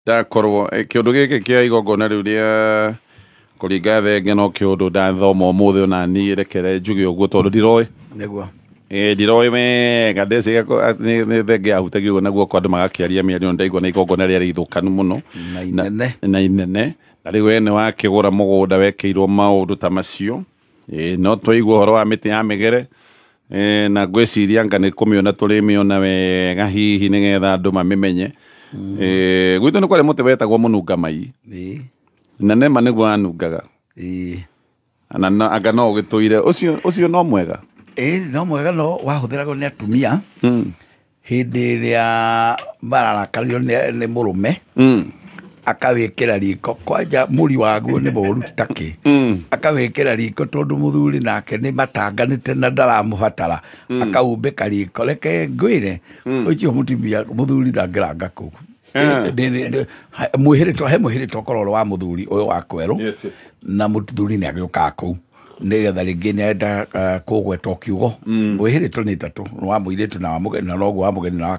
Ndakorwo kĩũndũ gĩkĩ kĩa igongona rĩu rĩa kũringa thenge no kĩũndũ ndathoma ũmũthĩ, ona niĩ rekere njuge ũguo tondũ ndiroĩ. Nĩguo. Ndiroĩ wega, ndeciria nĩ thenge yahutagio ũguo na guoko, andũ magakĩaria mĩario, ndaigua nĩ igongona rĩarĩ ithũkanu mũno na inene. Na inene. Na rĩu we nĩ wakĩgũra mũgũnda wekĩirwo maũndũ ta macio. No twaigua ũhoro wa mĩtĩ ya mĩgere, na ngwĩciria anga nĩ kũmĩona tũrĩmĩona wega hihi nĩgetha andũ mamĩmenye. Gwitũ nĩ kwarĩ mũtĩ wetagwo mũnunga mai. Na nema nĩguo wanungaga. Na anga no ũgĩtũire ũcio, ũcio no mwega. Ĩĩ, no mwega, no wahũthĩragwo nĩ atumia hĩndĩ ĩrĩa mararakario nĩ mũrũme, akawĩkĩra riko. Kwanja mũri waguo nĩ mũru takĩ. Akawĩkĩra riko tondũ mũthuri nake nĩ matanganĩte na ndaramũbatara, akaumbĩka riko. Reke ngwĩre, ũcio mũtumia, mũthuri ndangĩranga kũu. Mwĩhĩrĩtwo he mwĩhĩrĩtwo ũkorwo ũrĩ wa mũthuri ũyũ wa kwerũ. Yes. Na mũthuri nĩ agĩũkaga kũu nĩgetha rĩngĩ nĩ arenda kũgwetwo kiugo. Mwĩhĩrĩtwo nĩ ĩtatũ: nĩ wa mũirĩtu na wa mũgeni, na noguo wa mũgeni na wa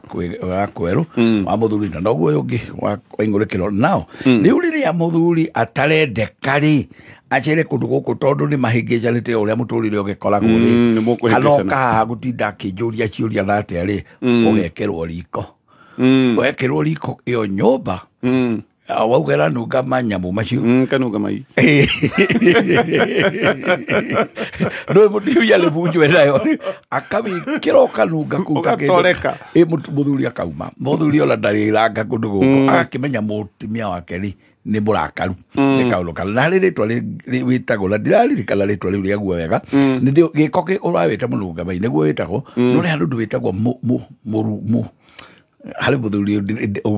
kwerũ, wa mũthuri na noguo ũyũ ũngĩ wa ingũrĩkĩro. Nao rĩu rĩrĩa mũthuri atarendeka rĩ, acere kũndũ gũkũ tondũ nĩ mahĩngĩcanĩte ũrĩa mũtũrĩre ũgĩkoragwo rĩ, Nĩ mũkũhĩngĩcana. kana oka haha gũtinda akĩnjũria ciũria na atĩa rĩ, ũgekĩrwo riko. Wekĩrwo riko ĩyo nyũmba, wauga ĩranunga manyamũ macio. Kanunga mai. Ndå mũtumia nĩ bunjwe nayo akamĩkĩra ũkanunga kũu ta kĩndũ. Ũgatoreka. Ĩ, mũthuri akauma, mũthuri ona ndarĩranga kũndũ gũkũ, agakĩmenya mũtumia wake rĩ nĩ mũrakaru nĩ kaũndũ kana. Na harĩ rĩtwa wĩtagwo, na ndiraririkana rĩtwa rĩu rĩaguo wega. Nĩ gĩko ũrawĩta mũnunga mai nĩguo wĩtagwo, no nĩ handũ ũndũ wĩtagwo mũru harĩ mũthuri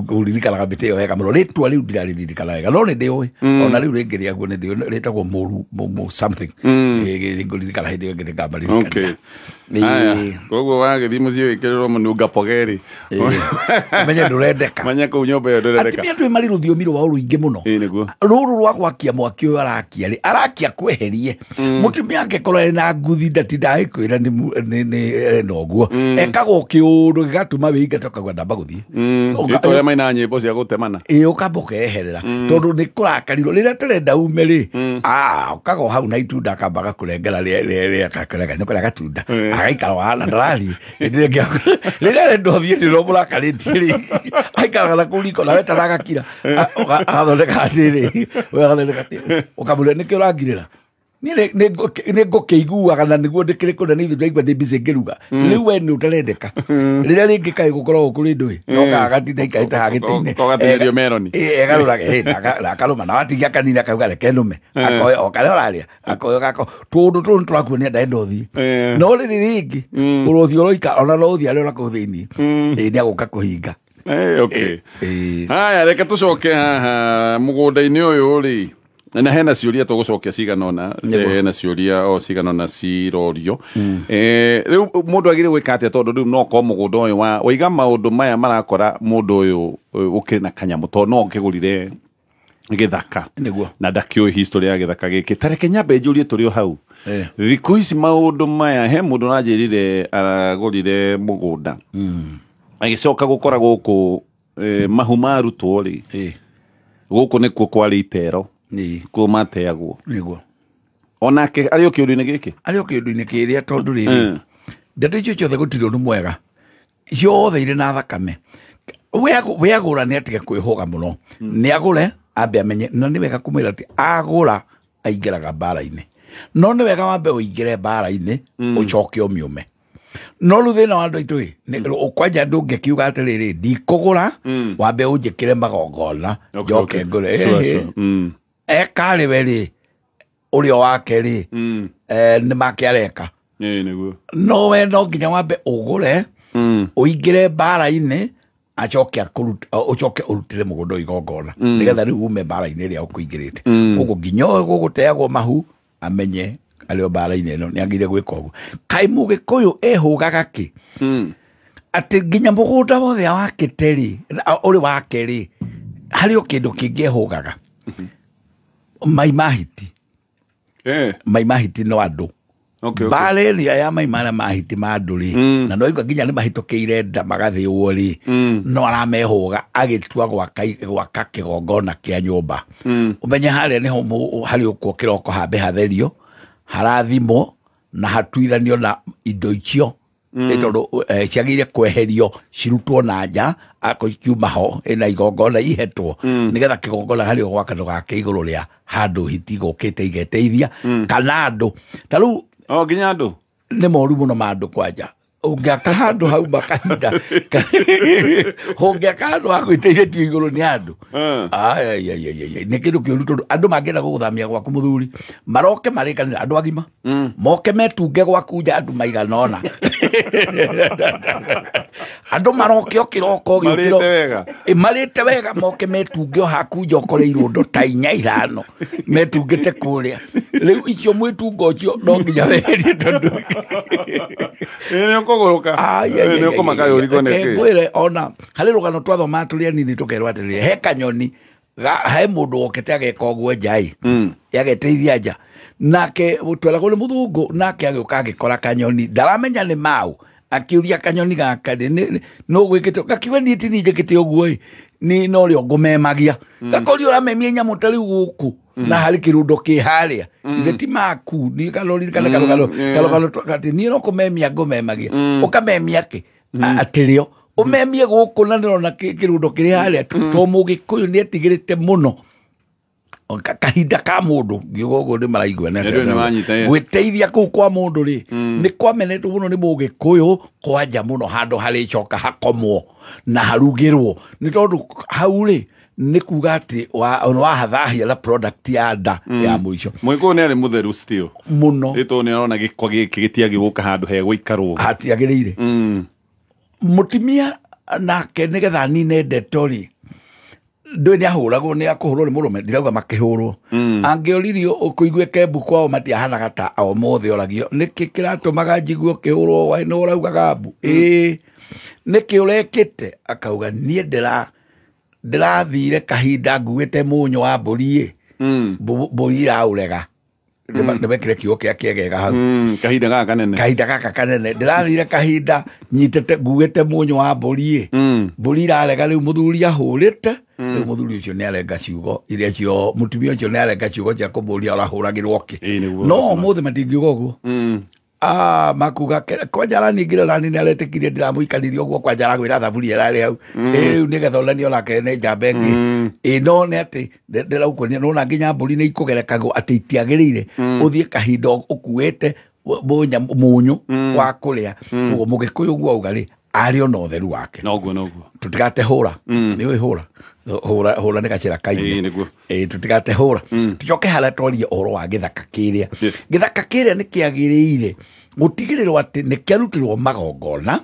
ũririkanaga mĩtĩ ĩyo wega mũno. Rĩtwa rĩu ndiraririkana wega, no nĩ ndĩũĩ. Ona rĩu rĩngĩ rĩaguo nĩ ndĩũĩ, rĩtagwo mũru something. Ngũririkana hĩndĩ ĩyo ĩngĩ nĩngamaririkania. Aya, koguo wagĩthiĩ mũciĩ wĩkĩrĩrwo mũnunga pogeri, Menye ndũrendeka. Manya kũu nyũmba ĩyo ndũrendeka. Atumia twĩ marĩ rũthiomi rwao rũingĩ mũno. Ĩĩ, nĩguo. Rũrũ rwa gwakia mwaki ũyũ arakia rĩ, arakia kweherie mũtumia angĩkorwo arĩ na nguthi, ndatinda agĩkwĩra nĩ ena ũguo, ekaga o kĩũndũ gĩgatũma wĩingate ũkauga ndamba gũthiĩ. Rĩtwa ũrĩa mainaga nyĩmbo cia gũtemana. Ĩ, ũkamba ũkeherera tondũ nĩ kũrakarirwo rĩrĩa tũrenda ume rĩ, ũkaga o hau na itunda, akamba agakũrengera rĩa nĩ kũrĩa gatunda, agaikara wahana ndarathiĩ. Hĩndĩ ĩrĩa rĩrĩa arenda ũthiĩ nĩ mũrakarĩtie rĩ, aikaraga na kũu riko nawe taragakira, agathondeka atĩrĩ, we agathondeka atĩrĩ, ũkamũria nĩkĩ ũrangirĩra. Niĩ nĩ ngũkĩiguaga na nĩguo ndĩkĩrĩ kũna nĩ ithuĩ ndaigua ndĩ busy ngĩruga. Rĩu we nĩ ũtarendeka. Rĩrĩa rĩngĩ kaĩ gũkoragwo kũrĩ ndũĩ no gagatinda ikarĩte haha gĩtĩ-inĩ. Kogatinĩrio meroni. Egarũraga na akarũma na watigia kanini akauga reke nũme, akoya o karĩa ũrarĩa, akoya gako tũndũ tũũ nĩtũrakuonia ndarenda ũthiĩ. No rĩrĩ rĩngĩ ũrothiĩ ũroika ona no ũthiĩ arĩ ona kũu thĩiniĩ, nĩ agũka kũhinga. Okay. Haya, reke tũcoke haha mũgũnda-inĩ ũyũ rĩ, na hena ciũria tũgũcokia cigana ũna. Hena ciũria o cigana ũna cirorio. Rĩu mũndũ agĩrĩire gwĩka atĩa? Tondũ rĩu no korwo mũgũnda ũyũ wa waiga maũndũ maya marakora mũndũ ũyũ ũkĩrĩ na kanyamũ, tondũ no ũkĩgũrire gĩthaka na ndakĩũĩ history ya gĩthaka gĩkĩ. Ta reke nyambe njũrie tũrĩ o hau. Thikũ ici maũndũ maya, he mũndũ ũranjĩrire aragũrire mũgũnda, agĩcoka gũkora gũkũ mahu marutwo rĩ, gũkũ nĩkuo kwarĩ itero, kuo mateagwo. Onake arĩ o kĩũndũ-inĩ gĩkĩ. Arĩ o kĩũndũ-inĩ kĩrĩa, tondũ rĩrĩ ndeto icio ciothe gũtirĩ ũndũ mwega, ciothe irĩ na thakame. We agũra nĩ atige kwĩhũga mũno, nĩ agũre ambe amenye, na nĩ wega kũmwĩra atĩ agũra aingĩraga mbara-inĩ, no nĩ wega wambe ũingĩre mbara-inĩ ũcoke ũmĩũme. No rĩu thĩna wa andũ aitũ ĩ kwanja ndũngĩkiuga atĩrĩrĩ, ndikũgũra, wambe ũnjĩkĩre magongona njoke ngũre. Ekarĩ we rĩ, ũrĩa wake rĩ, nĩ make areka. Ĩĩ, nĩguo. No we no nginya wambe ũgũre, ũingĩre mbara-inĩ, acoke akũrute, ũcoke ũrutĩre mũgũnda ũyũ igongona nĩgetha rĩu ume mbara-inĩ ĩrĩa ũkũingĩrĩte. Koguo nginya ũyũ gũgũteagwo mahu amenye arĩ o mbara-inĩ ĩno nĩ agĩrĩire gwĩka ũguo. Kaĩ mũgĩkũyũ ehũgaga kĩ atĩ nginya mũgũnda wothe wakĩte rĩ, ũrĩ wake rĩ, harĩ o kĩndũ kĩngĩ ehũgaga? Mai ma hiti. Mai ma hiti no andũ. Mbara ĩrĩa ya mai marĩa mahiti ma andũ rĩ, na no igua nginya nĩ mahĩtũkĩire nda magathĩũo rĩ, no aramehũga agĩtua gwaka kĩgongona kĩa nyũmba. Ũmenye harĩa nĩho harĩ ũkwo kĩroko hambe hatherio, harathimwo na hatuithanio na indo icio, tondũ ciagĩrĩire kweherio cirutwo na nja kiuma ho ĩna igongona ihetwo, nĩgetha kĩgongona harĩ ũgwaka ndũgake igũrũ rĩa handũ hiti gũkĩte igeteithia kana andũ ta rĩu. O nginya andũ nĩ moru mũno ma andũ kwanja. Ũngĩaka handũ hau makahinda, ũngĩaka handũ hagwĩteithĩtio igũrũ nĩ andũ. Ai, ai, ai, ai, ai, nĩ kĩndũ kĩũru, tondũ andũ mangĩenda gũgũthamia gwaku mũthuri, maroke marĩkanĩre andũ agima moke metunge gwaku nja, andũ maigana ũna, andũ maroke o kĩroko. Marĩte wega. Marĩte wega, moke metunge o haku nja, ũkore irũndo ta inya ithano metungĩte kũrĩa. Rĩu icio mwĩtungo ũcio no nginya weherie, tondũ Ĩ nĩ ũkũgũrũka. Ai, ai, Ĩ, ai, nĩ ũkũmaka ai, ũrigwo nĩ ai, kĩ. Ngwĩre ona harĩ rũgano twathomaga tũrĩ anini, tũkerwo atĩrĩrĩ, he kanyoni he mũndũ wokĩte ageka ũguo nja ĩ, ageteithia nja, nake tweragwo nĩ mũthũngũ, nake agĩũka agĩkora kanyoni, ndaramenya nĩ mau, akiũria kanyoni gaka nũ gwĩkĩte, gakiuga niĩ ti niĩ njĩkĩte ũguo ĩ, ni no rĩo ngũmemagia. Gakoria ũramemia nyamũ ta rĩu gũkũ na harĩ kĩrũndo kĩ harĩa, ithe ti maku nĩ kaloririkana karũgano karũgano atĩ niĩ no kũmemia ngũmemagia. Ũkamemia kĩ atĩrĩo ũmemie gũkũ na nĩrona kĩrũndo kĩrĩ harĩa, to mũgĩkũyũ nĩ etigĩrĩte mũno kahinda ka mũndũ ngiuga ũguo nĩ maraigua nĩ Nĩ wanyita, yes. Gwĩteithia kũu kwa mũndũ rĩ, nĩ kwamenetwo mũno nĩ mũgĩkũyũ kwanja mũno, handũ harĩcoka hakomwo na harugĩrwo, nĩ tondũ hau rĩ nĩ kuga atĩ wahathahia na product ya nda ya mũico. Mũgĩkũyũ nĩ arĩ mũtheru still. Mũno. Ĩ tondũ nĩ arona gĩko gĩkĩ gĩtiagĩ gũka handũ hegũikarwo. Hatiagĩrĩire. Mũtumia nake nĩgetha anine ndeto rĩ, ndũĩ nĩ ahũragwo, nĩ akũhũrwo nĩ mũrũme, ndirauga makĩhũrwo, angĩoririo ũkũigue kembu kwao matiahanaga ta o mothe, oragio nĩkĩ kĩratũmaga njigue ũkĩhũrwo, waĩ nĩ ũraugaga mbu, ĩĩ nĩkĩ ũrekĩte, akauga niĩ ndĩrathire kahinda nguĩte mũnyũ wa mbũri ĩ, mbũri iraũrega. Nĩwekire kiugo kĩa kĩegega hau. Kahinda gaka kanene. Kahinda gaka kanene ndĩrathire kahinda nyitĩte nguĩte mũnyũ wa mbũri ĩ, mbũri irarega, rĩu mũthuri ahũrĩte. Rĩu mũthuri ũcio nĩ arenga ciugo iria cio, mũtumia ũcio nĩ arenga ciugo cia kũmũria ũrahũragĩrwo kĩ. Ĩĩ, nĩguo. No ũmũthĩ matingiuga ũguo. Ah, makuga kwanja araningĩra nani nĩ aretĩkirie ndĩramũikaririe ũguo, kwanja aragwĩra thaburia ĩrarĩ hau ĩ rĩu nĩgetha onanie onake nĩ njamba ĩngĩ ĩ, no nĩ atĩ ndĩrakuonia nona nginya mbũri nĩ ikũgerekagwo atĩ itiagĩrĩire ũthiĩ kahinda ũkuĩte mũnyũ wa kũrĩa. Koguo mũgĩkũyũ ũguo auga rĩ, arĩ ona ũtheru wake. Noguo noguo. Tũtigate hũra, nĩ ũĩ hũra hũra hũra nĩ gacĩra kaime. Ĩĩ, nĩguo. Ĩĩ, tũtigate hũra, tũcoke harĩa twarie ũhoro wa gĩthaka kĩrĩa. Gĩthaka kĩrĩa nĩ kĩagĩrĩire gũtigĩrĩrwo atĩ nĩ kĩarutĩrwo magongona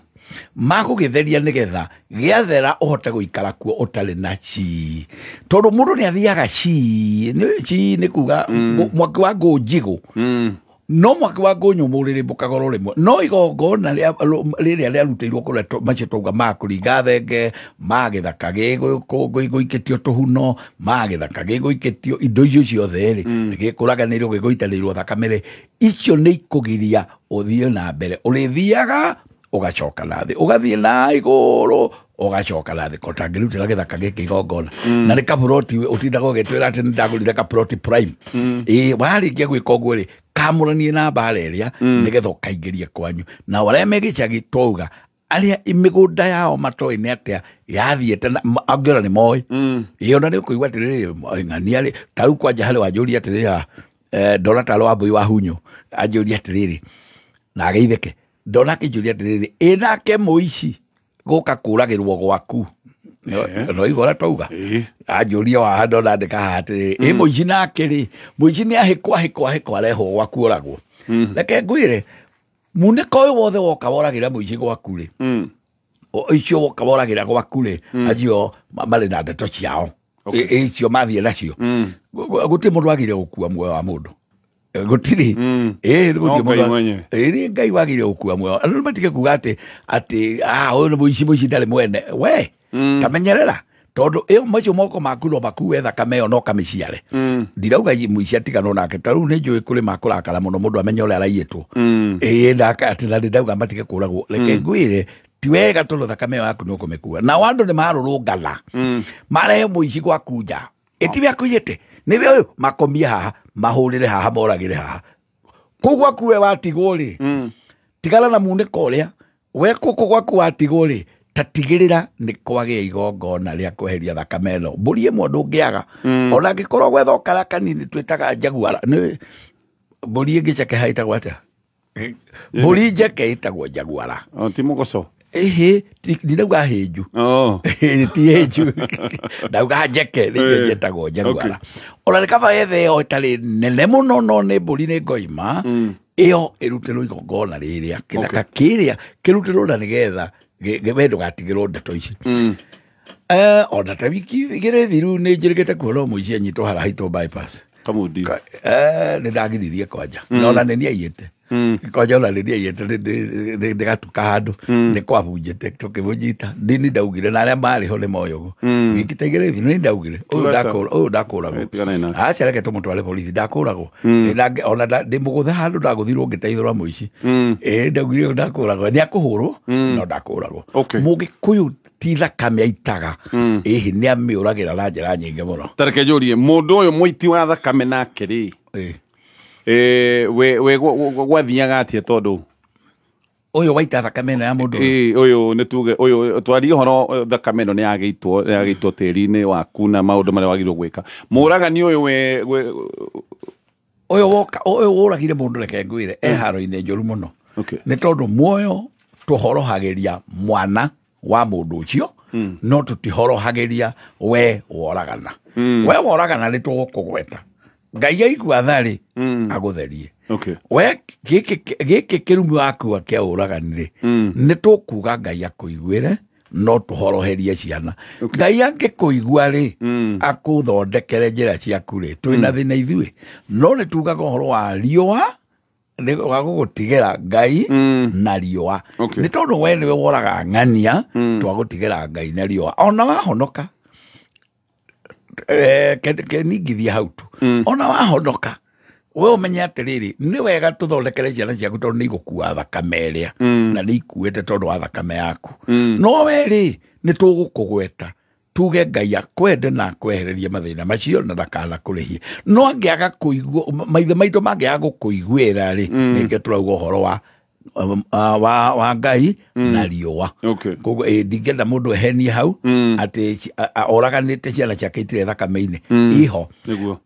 ma gũgĩtheria, nĩgetha gĩathera ũhote gũikara kuo ũtarĩ na cii, tondũ mũndũ nĩ athiaga cii cii nĩ kuga mwaki wa ngũ njigũ, no mwaki wa ngũ nyũmũ ũrĩrĩmbũkaga oro rĩmwe, no igongona rĩrĩa rĩarutĩirwo kũrĩa macio twauga ma kũringa thenge, ma gĩthaka gĩgũikĩtio tũhuno, ma gĩthaka gĩgũikĩtio indo icio ciothe rĩ, gĩkũraganĩrwo gĩgũitanĩrwo thakame rĩ, icio nĩ ikũgiria ũthiĩ na mbere, ũrĩthiaga ũgacoka na thĩ, ũgathiĩ na igũrũ ũgacoka na thĩ, kotangĩrutĩra gĩthaka gĩkĩ igongona na nĩ kaburoti ũtindaga ũgĩtwĩra atĩ nĩ ndagũrire kaburoti prime. Ĩ warĩkia gwĩka ũguo rĩ, kamũranie na mbara ĩrĩa nĩgetha ũkaingĩria kwanyu na arĩa me gĩcagi, twauga arĩa mĩgũnda yao matoĩ nĩ atĩa yathiĩte angĩ ona nĩ moĩ. Ĩ ona nĩ ũkũigua atĩrĩrĩ, ng'ania rĩ, ta rĩu kwanja harĩ wanjũria atĩrĩrĩ haha, ndona tarĩ Wambũi wa Hunyũ anjũria atĩrĩrĩ na ageithĩke, ndona akĩnjũria atĩrĩrĩ, ĩ nake mũici gũka kũragĩrwo gwaku no igua ũrĩa twauga. Anjũria wa ndona andĩka haha atĩrĩrĩ, ĩ mũici nake rĩ, mũici nĩ ahĩkwo ahĩkwo ahĩkwo arehwo gwaku oragwo. Reke ngwĩre, munĩko ũyũ wothe woka woragĩra mũici gwaku rĩ, icio woka woragĩra gwaku rĩ, acio marĩ na ndeto ciao. Icio mathiĩ nacio. Gũtirĩ mũndũ wagĩrĩire gũkua muoyo wa mũndũ, gũtirĩ. Ĩ No gũtirĩ Ngai mũndũ mwenyewe. Ĩ nĩ Ngai wagĩrĩire gũkua muoyo. Andũ matige kuga atĩ ah ũyũ nĩ mũici, mũici ndarĩ mwene, we tamenyerera, Tondu iyo macio moko maku no makuwe thakame ĩyo no kamĩciare. Ndirauga mũici atiganwo nake, ta rĩu nĩ njũĩ kũrĩ makũrakara mũno mũndũ amenye ũrĩa araiyĩtwo. Ĩĩ ndaka atĩ na ndauga matige kũragwo, reke ngwĩre ti wega tondũ thakame ĩyo yaku nĩ ũkũmĩkua. Nao andũ nĩ marũrũngana marehe mũici gwaku nja, ĩtiwe akuiyĩte nĩwe ũyũ, makomie haha, mahũrĩre haha, moragĩre haha. Kũu gwaku we watigwo rĩ, tigana na munĩko ũrĩa we kũkũ gwaku watigwo rĩ, tatigĩrĩra nĩ kwagĩa igongona rĩa kweheria thakame ĩno. Mbũri ĩmwe ndũngĩaga, ona angĩkorwo gwetha ũkara kanini twĩtaga jaguara, nĩ mbũri ĩngĩ njeke ha ĩtagwo atĩa? Mbũri njeke ĩtagwo jaguara. Ti mũgoco? Ĩhĩ, ndinauga hĩnju. Ti hĩnju, ndauga njeke nĩcio njĩtagwo jaguara. Ona nĩ kaba yethe ĩyo ĩtarĩ nene mũno, no nĩ mbũri nĩ ngoima ĩyo ĩrutĩrwo igongona rĩrĩa kĩthaka kĩrĩa kĩrutĩrwo, na nĩgetha we ndũgatigĩrwo ndeto ici. Ona ta wiki igĩrĩ thiru nĩ njĩrĩgĩte kuona mũici anyitwo harĩa haitwo bypass. Kamundi. Nĩ ndagiririe kwanja, na ona nĩ niaiyĩte kwanja, ona nĩ niaiyĩte ndĩgatuka handũ nĩ kwabunjĩte tũkĩmũnyita. Ndini ndaugire na arĩa marĩ ho nĩ moĩ ũguo, wiki ta igĩrĩ thiru nĩ ndaugire ũyũ ndakũragwo, acha reke tũmũtware borithi, ndakũragwo. Ona ndĩmũgũthe handũ ndagũthirwo ngĩteithũra mũici, ndaugire ũyũ ndakũragwo, nĩ akũhũrwo no ndakũragwo. Mũgĩkũyũ ti thakame aitaga, ĩhĩ nĩ amĩũragĩra na njĩra nyingĩ mũno. Ta reke njũrie, mũndũ ũyũ mũiti wa thakame nake rĩ, we gwathiaga atĩa tondũ ũyũ waita thakame ĩno ya mũndũ ũyũ nĩ tuge ũyũ twarie ũhoro thakame ĩno nĩ yagĩitwo tĩri-inĩ waku na maũndũ marĩa wagĩrĩirwo gwĩka. Mũũragani ũyũ we ũyũ woka, ũyũ ũragire mũndũ, reke ngwĩre e haro-inĩ njũru mũno. Nĩ tondũ muoyo tũhorohagĩria mwana wa mũndũ ũcio, no tũtihorohagĩria we woragana. We woragana nĩ tũgũkũgweta, Ngai aigua tharĩ agũtherie. We gĩkĩ kĩrumi wakua kĩa ũragani rĩ, nĩ tũkuga Ngai akũiguĩre, no tũhoroherie ciana. Ngai angĩkũigua rĩ, akũthondekere njĩra ciaku rĩ, twĩna thĩna ithuĩ. No nĩ tugaga ũhoro wa riũa, wa gũgũtigĩra Ngai na riũa. Nĩ tondũ we nĩwe woraga ng'ania, twagũtigĩra Ngai na riũa. Ona wahonoka, keningithia hau tu, ona wahonoka we ũmenye atĩrĩrĩ, nĩ wega tũthondekere ciana ciaku tondũ nĩ igũkua thakame ĩrĩa, na nĩ ikuĩte tondũ wa thakame yaku. No we rĩ, nĩ tũgũkũgweta tuge Ngai akwende na akwehererie mathĩna macio na ndakanakũrĩhie. No angĩaga kũigua, maithe maitũ mangĩaga gũkũiguĩra rĩ, nĩkĩo tũrauga ũhoro wa Ngai na riũa. Koguo ndingĩenda mũndũ ehenie hau atĩ oraganĩte ciana ciake itirĩ thakame-inĩ iho.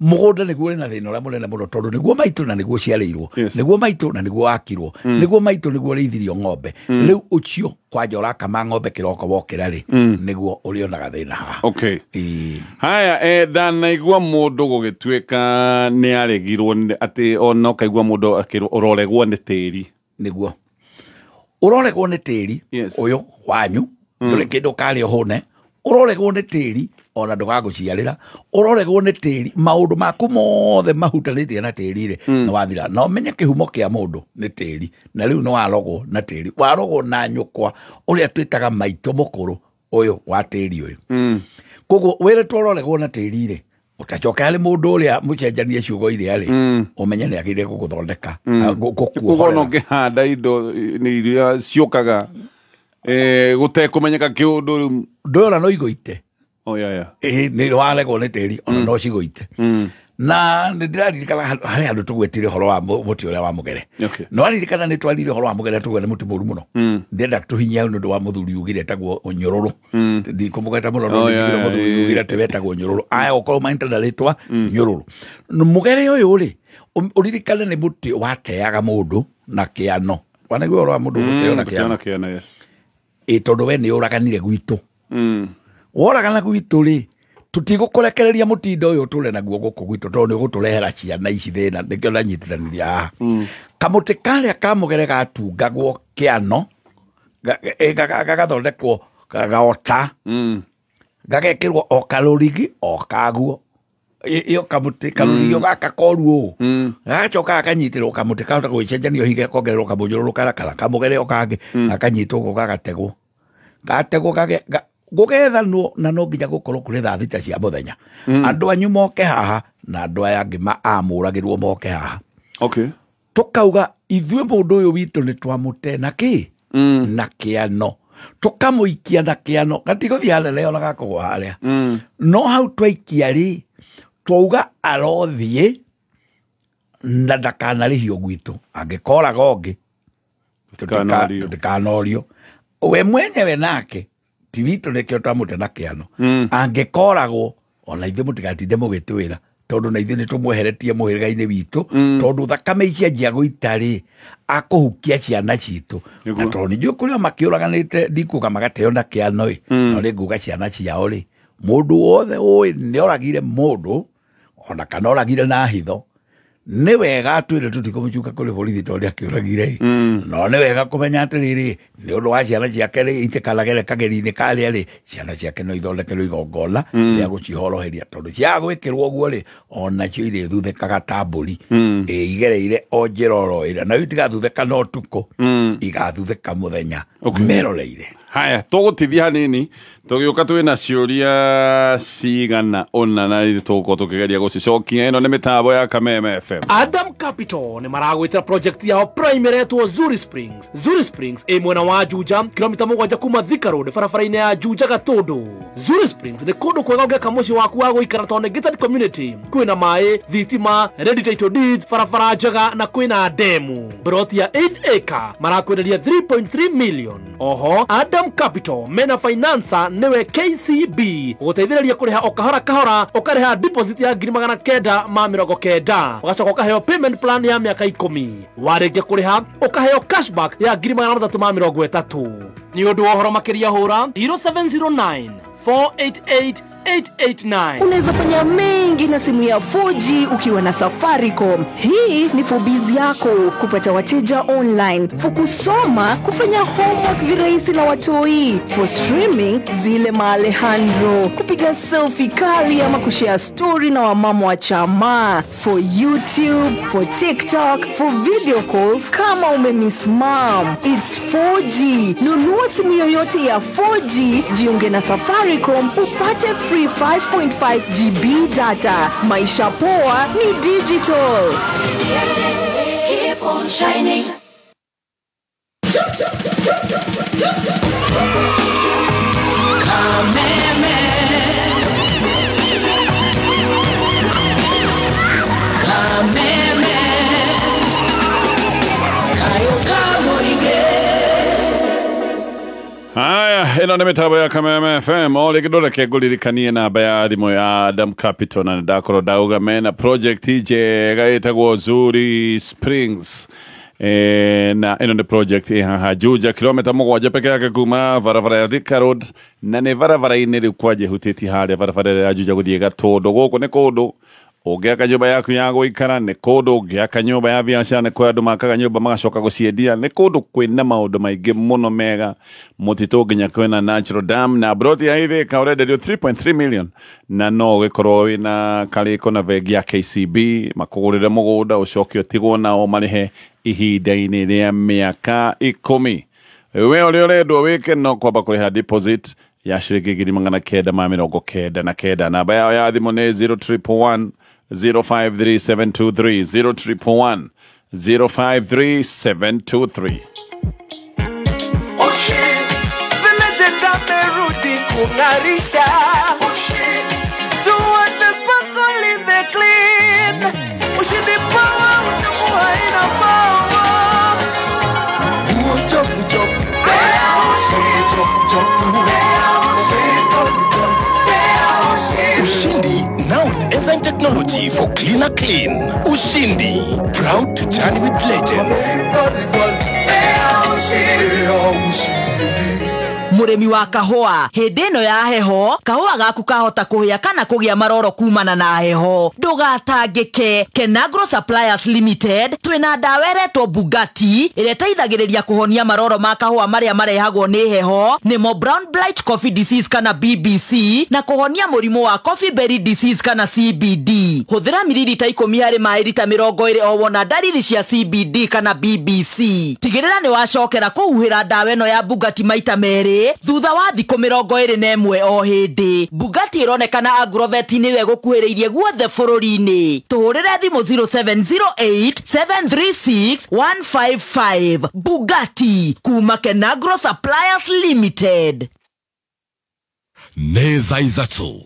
Mũgũnda nĩguo ũrĩ na thĩna ũrĩa mũnene mũno, tondũ nĩguo maitũ na nĩguo ciarĩirwo, nĩguo maitũ na nĩguo wakirwo, nĩguo maitũ nĩguo ũrĩithirio ng'ombe. Rĩu ũcio kwanja ũrakama ng'ombe kĩroko wokĩra rĩ, nĩguo ũrĩonaga thĩna haha. Haya, ndanaigua mũndũ gũgĩtuĩka nĩ aregirwo, atĩ ona ũkaigua mũndũ ũroregwo nĩ tĩri. Nĩguo ũroregwo nĩ tĩri ũyũ wanyu, ndũrĩ kĩndũ ũkarĩa ũhũne, ũroregwo nĩ tĩri ona ndũgagũciarĩra, ũroregwo nĩ tĩri, maũndũ maku mothe mahutanĩtie na tĩri rĩ, nĩ wathira. Na ũmenye kĩhumo kĩa mũndũ nĩ tĩri, na rĩu nĩ warogwo na tĩri, warogwo na nyũkwa ũrĩa twĩtaga maitũ mũkũrũ ũyũ wa tĩri ũyũ. Koguo wĩrĩtwo ũroregwo na tĩri rĩ, ũtacoka harĩ mũndũ ũrĩa mũcenjanie ciugo iria rĩ, ũmenye nĩ agĩrĩire gũgũthondeka, gũkuohorera. Ũngĩhanda indo nĩ iria ciũkaga gũtekũmenyeka kĩũndũ rĩu. Ndũĩ ona no igũite. Nĩ waregwo nĩ tĩri, ona no cigũite. Na nĩ ndĩraririkana harĩ handũ tũgwetire ũhoro wa mũtĩ ũrĩa wa mũgere. No waririkana nĩ twarire ũhoro wa mũgere tũgwe nĩ mũtĩ mũũru mũno. Ndĩrenda tũhinye hau nĩ ũndũ wa mũthuri ugire etagwo Nyũrũrũ. Ndikũmũgweta mũno, no ndigire mũthuri ugire atĩ wetagwo Nyũrũrũ. Aya gũkorwo maĩte na rĩtwa Nyũrũrũ. Mũgere ũyũ rĩ, ũririkane nĩ mũtĩ wateaga mũndũ na kĩano. Wanaigua ũhoro wa mũndũ gũteo na kĩano? Ĩ tondũ we nĩ ũraganire gwitũ. Woragana gwitũ rĩ, tũtigũkũrekereria mũtindo ũyũ ũtũre naguo gũkũ gwitũ tondũ nĩ ũgũtũrehera ciana ici thĩna, nĩkĩo ndanyitithanirie haha. Kamũtĩ karĩa ka mũgere gatungagwo kĩano, gagathondekwo gaota, gagekĩrwo o karũrigi o kaguo. Ĩyo kamũtĩ karũrigi gaka koru ũũ, gagacoka gakanyitĩrwo kamũtĩ kahota gwĩcenjania hihi gakongererwo kamũnyũrũrũ karakara kamũgere o kangĩ, gakanyitwo ũguo gagategwo, gategwo Gũgethanwo na no nginya gũkorwo kũrĩ thaa 6 cia mũthenya. Andũ anyu moke haha na andũ aya angĩ amũragĩrwo moke haha. Okay. Tukauga ithuĩ mũndũ ũyũ witũ nĩ twamũte na kĩ? Na kĩano. Tũkamũikia na kĩano gatigũthiĩ hanene ona gakũgwa harĩa. No hau twaikia rĩ, twauga arothiĩ na ndakanarĩhio gwitũ, angĩkoraga ũngĩ tũtikanorio. We mwenyewe nake ti witũ nĩkĩo twamũte na kĩano. Angĩkoragwo ona ithuĩ mũtigatinde mũgĩtwĩra tondũ na ithuĩ nĩ tũmweheretie mũhĩrĩga-inĩ witũ, tondũ thakame ici anjia gũita rĩ, akũhukia ciana citũ. Na tondũ nĩ njũĩ kũrĩ o makĩũraganĩte, ndikuga magateo na kĩano ĩ, no nĩ nguga ciana ciao rĩ, mũndũ wothe ũĩ nĩ oragire mũndũ ona kana oragire na hitho, nĩ wega twĩre tũtikũmũcuka kũrĩ borithi tondũ akĩũragire. No nĩ wega kũmenya atĩrĩrĩ, nĩ ũndũ wa ciana ciake rĩ, itikanagere kageri-inĩ karĩa rĩ, ciana ciake no ithondekerwo igongona rĩa gũcihoroheria, tondũ ciaga gwĩkĩrwo ũguo rĩ, onacio irĩthuthĩkaga ta mbũri. Igereire o njĩra oro ĩrĩa, na itigathuthĩka na ũtukũ, igathuthĩka mũthenya meroreire. Haya, tũgũtithia hanini tũgĩũka twĩna ciũria cigana ũna na tũgũkorwo tũkĩgeria gũcicokia. Ĩno nĩ mĩtambo ya Kameme FM. Adam Capital nĩ maragwĩtĩra project yao prime ĩretwo Zuri Springs. Zuri Springs ĩ mwena wa Juja, kilomita 7 kuma Thika Road, barabara-inĩ ya Juja Gatũndũ. Zuri Springs nĩ kũndũ kwega ũngĩaka mũciĩ waku wa gũikara tondũ nĩ gated community. Kwĩna maĩ, thitima, ready title deeds, barabara njega na kwĩna demu. Broti ya 8 acre marakwenderia 3.3 million. Oho, Adam Capital mena financer niwe KCB gũteithĩrĩria kũrĩha o kahora kahora, ũkarĩha deposit ya 990, ũgacoka ũkaheo payment plan ya mĩaka 10. Warĩkia kũrĩha ũkaheo cashback ya 330. Nĩ ũndũ wa ũhoro makĩria hũra 0709 488 889. Unaweza fanya mengi na simu ya 4G ukiwa na Safaricom. Hii ni for biz yako, kupata wateja online, for kusoma, kufanya homework virahisi na watoi, for streaming zile ma Alejandro, kupiga selfie kali ama kushare story na wamama wa chama, for YouTube, for TikTok, for video calls kama umemiss mom. It's 4G. Nunua simu yoyote ya 4G, jiunge na Safaricom upate free 5.5 GB data. Maisha poa ni digital. Keep on shining. Kameme. Kameme. Kayo kamoige. Haya, ĩno nĩ mĩtambo ya Kameme FM. O rĩngĩ ndũreke ngũririkanie namba ya thimũ ya Adam Capital, na nĩndakorwo ndauga mena project njega ĩtagwo Zuri Springs. Na ĩno nĩ project ĩ haha Juja, kilomita 7 peke yake kuma barabara ya Thika Road, na nĩ barabara-inĩ rĩu kwanja ĩhutĩtie harĩa barabara ya Juja gũthiĩ Gatũndũ. Gũkũ nĩ kũndũ ũngĩaka nyũmba yaku ya gũikara, nĩ kũndũ ũngĩaka nyũmba ya biacara, nĩ kũrĩ andũ makaga nyũmba magacoka gũciendia, nĩ kũndũ kwĩna maũndũ maingĩ mũno mega mũtitũ, nginya kwĩna natural dam na broti ya Ithĩka ũrenderio 3.3 million, na no ũgĩkorwo wĩna karĩko na bengi ya KCB makũgũrĩre mũgũnda ũcoke ũtigwo nao marĩhe ihinda-inĩ rĩa mĩaka 10. We ũrĩa ũrendwo wĩke no kwamba kũrĩha deposit ya ciringi 999. Namba yao ya thimũ nĩ 0111 053723, 0111 053723. Ushindi, the legend amerudi kung'arisha. Ushindi, tuwate sparkle in the clean. Ushindi power, uchafu haina power. Uchafu, uchafu, uchafu, uchafu. Ushindi now with enzyme technology for cleaner clean. Ushindi, proud to journey with legends. Mũrĩmi wa kahũa, hĩndĩ ĩno ya heho, kahũa gaku kahota kũhĩa kana kũgĩa maroro kumana na heho. Ndũgatangĩke, Kenagro Suppliers Limited twĩna ndawa ĩretwo Bugatti ĩrĩa ĩteithagĩrĩria kũhonia maroro ma kahũa marĩa marehagwo nĩ heho, nĩmo Brown Blight Coffee Disease kana BBC, na kũhonia mũrimũ wa Coffee Berry Disease kana CBD. Hũthĩra miririta 10 harĩ maĩ rita 20 o wona ndariri cia CBD kana BBC. Tigĩrĩra nĩ wacokera kũhuhĩra ndawa ĩno ya Bugatti maita merĩ thirĩ thutha wa thikũ 21 o hĩndĩ. Bugatti ĩronekana agrovet nĩwe gũkuhĩrĩirie guothe bũrũri-inĩ. Tũhũrĩre thimũ 0708 736 155. Bugatti kuma Kenagro Suppliers Limited. Nĩ thaa 3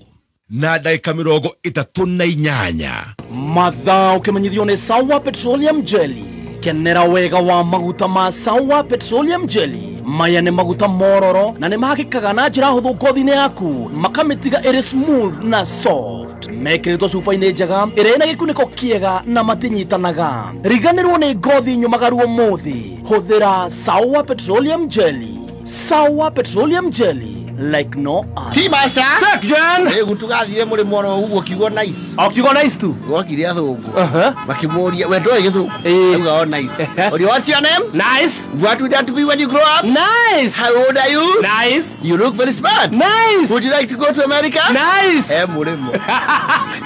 na ndagĩka 38. Mathaa ũkĩmenyithio nĩ Sawa Petroleum Jelly. Kenera wega wa maguta ma Sawa Petroleum Jelly. Maya nĩ maguta mororo na nĩ mahakĩkaga na njĩra hũthũ ngothi-inĩ yaku, makamĩtiga ĩrĩ smooth na soft. Mekĩrĩtwo cuba-inĩ njega ĩrĩa ĩna gĩkunĩko kĩega na matinyitanaga. Riganĩrwo nĩ ngothi nyũmagaru ũmũthĩ. Hũthĩra Sawa Petroleum Jelly. Sawa Petroleum Jelly like no other. T-Master. Sekjan. Rĩu tũgathire mũrĩmo oro ũguo kiugo nice. O kiugo nice tu. Gwokire athũngũ. Makĩmũria we ndoĩ gĩthũngũ. Auga o nice. Oria what's your name? Nice. What would that be when you grow up? Nice. How old are you? Nice. You look very smart. Nice. Would you like to go to America? Nice. Mũrĩmo.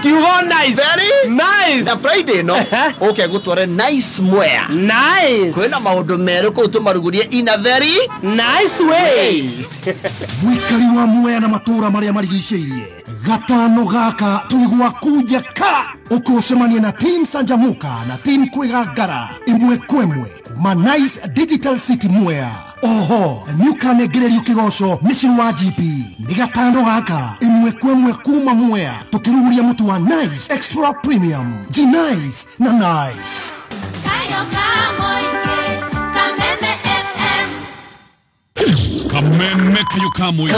Kiugo nice. Very nice. Na Friday no. Okay gũtware nice mwea. Nice. Kwĩna maũndũ merũ kũu tũmarugurie in a very nice way. Mwikari wa Mwea na matũra marĩa marigicĩirie gatano gaka tũigua kunja ka ũkũcemania na team Sanjamuka na team Kwĩgangara ĩmwe kwemwe kuma Nice Digital City Mwea. Oho nĩũkanengererio kĩgoco mĩciĩ wa GP nĩ gatano gaka ĩmwe kwemwe kuma Mwea tũkĩruguria mũtu wa Nice Extra Premium G Nice na Nice. Kameme kayo kamwe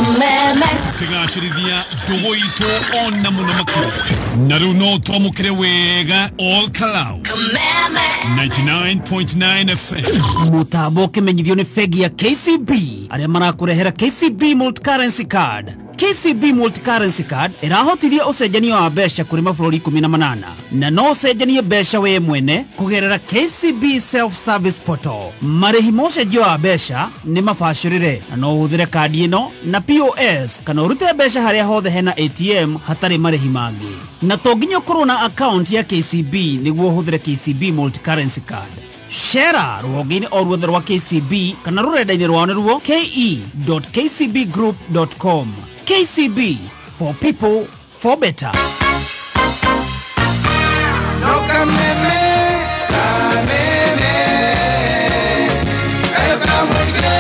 tukigacirithia ndũgũ itũ ona mũno makĩria na rĩu no twamũkĩre wega all Kalau Kameme 99.9 FM. Mũtambo ũkĩmenyithio nĩ bengi ya KCB arĩa marakũrehera KCB Multi-Currency Card. KCB Multi-Currency Card ĩrahotithia ũcenjania wa mbeca kũrĩ mabũrũri 18 na no ũcenjanie mbeca we mwene kũgerera KCB Self-Service Portal. Marĩhi ma ũcenjia wa mbeca nĩ mabacĩrĩre na no ũhũthĩre kandi ĩno na POS kana ũrute mbeca harĩa hothe hena ATM hatarĩ marĩhi mangĩ. Na to nginya ũkorwo na account ya KCB nĩguo ũhũthĩre KCB Multi-Currency Card. Shera rũhonge-inĩ o ruothe rwa KCB kana rũrenda-inĩ rwao nĩruo ke.kcbgroup.com. KCB, for people, for better. No kameme, kameme, kayo kamwige.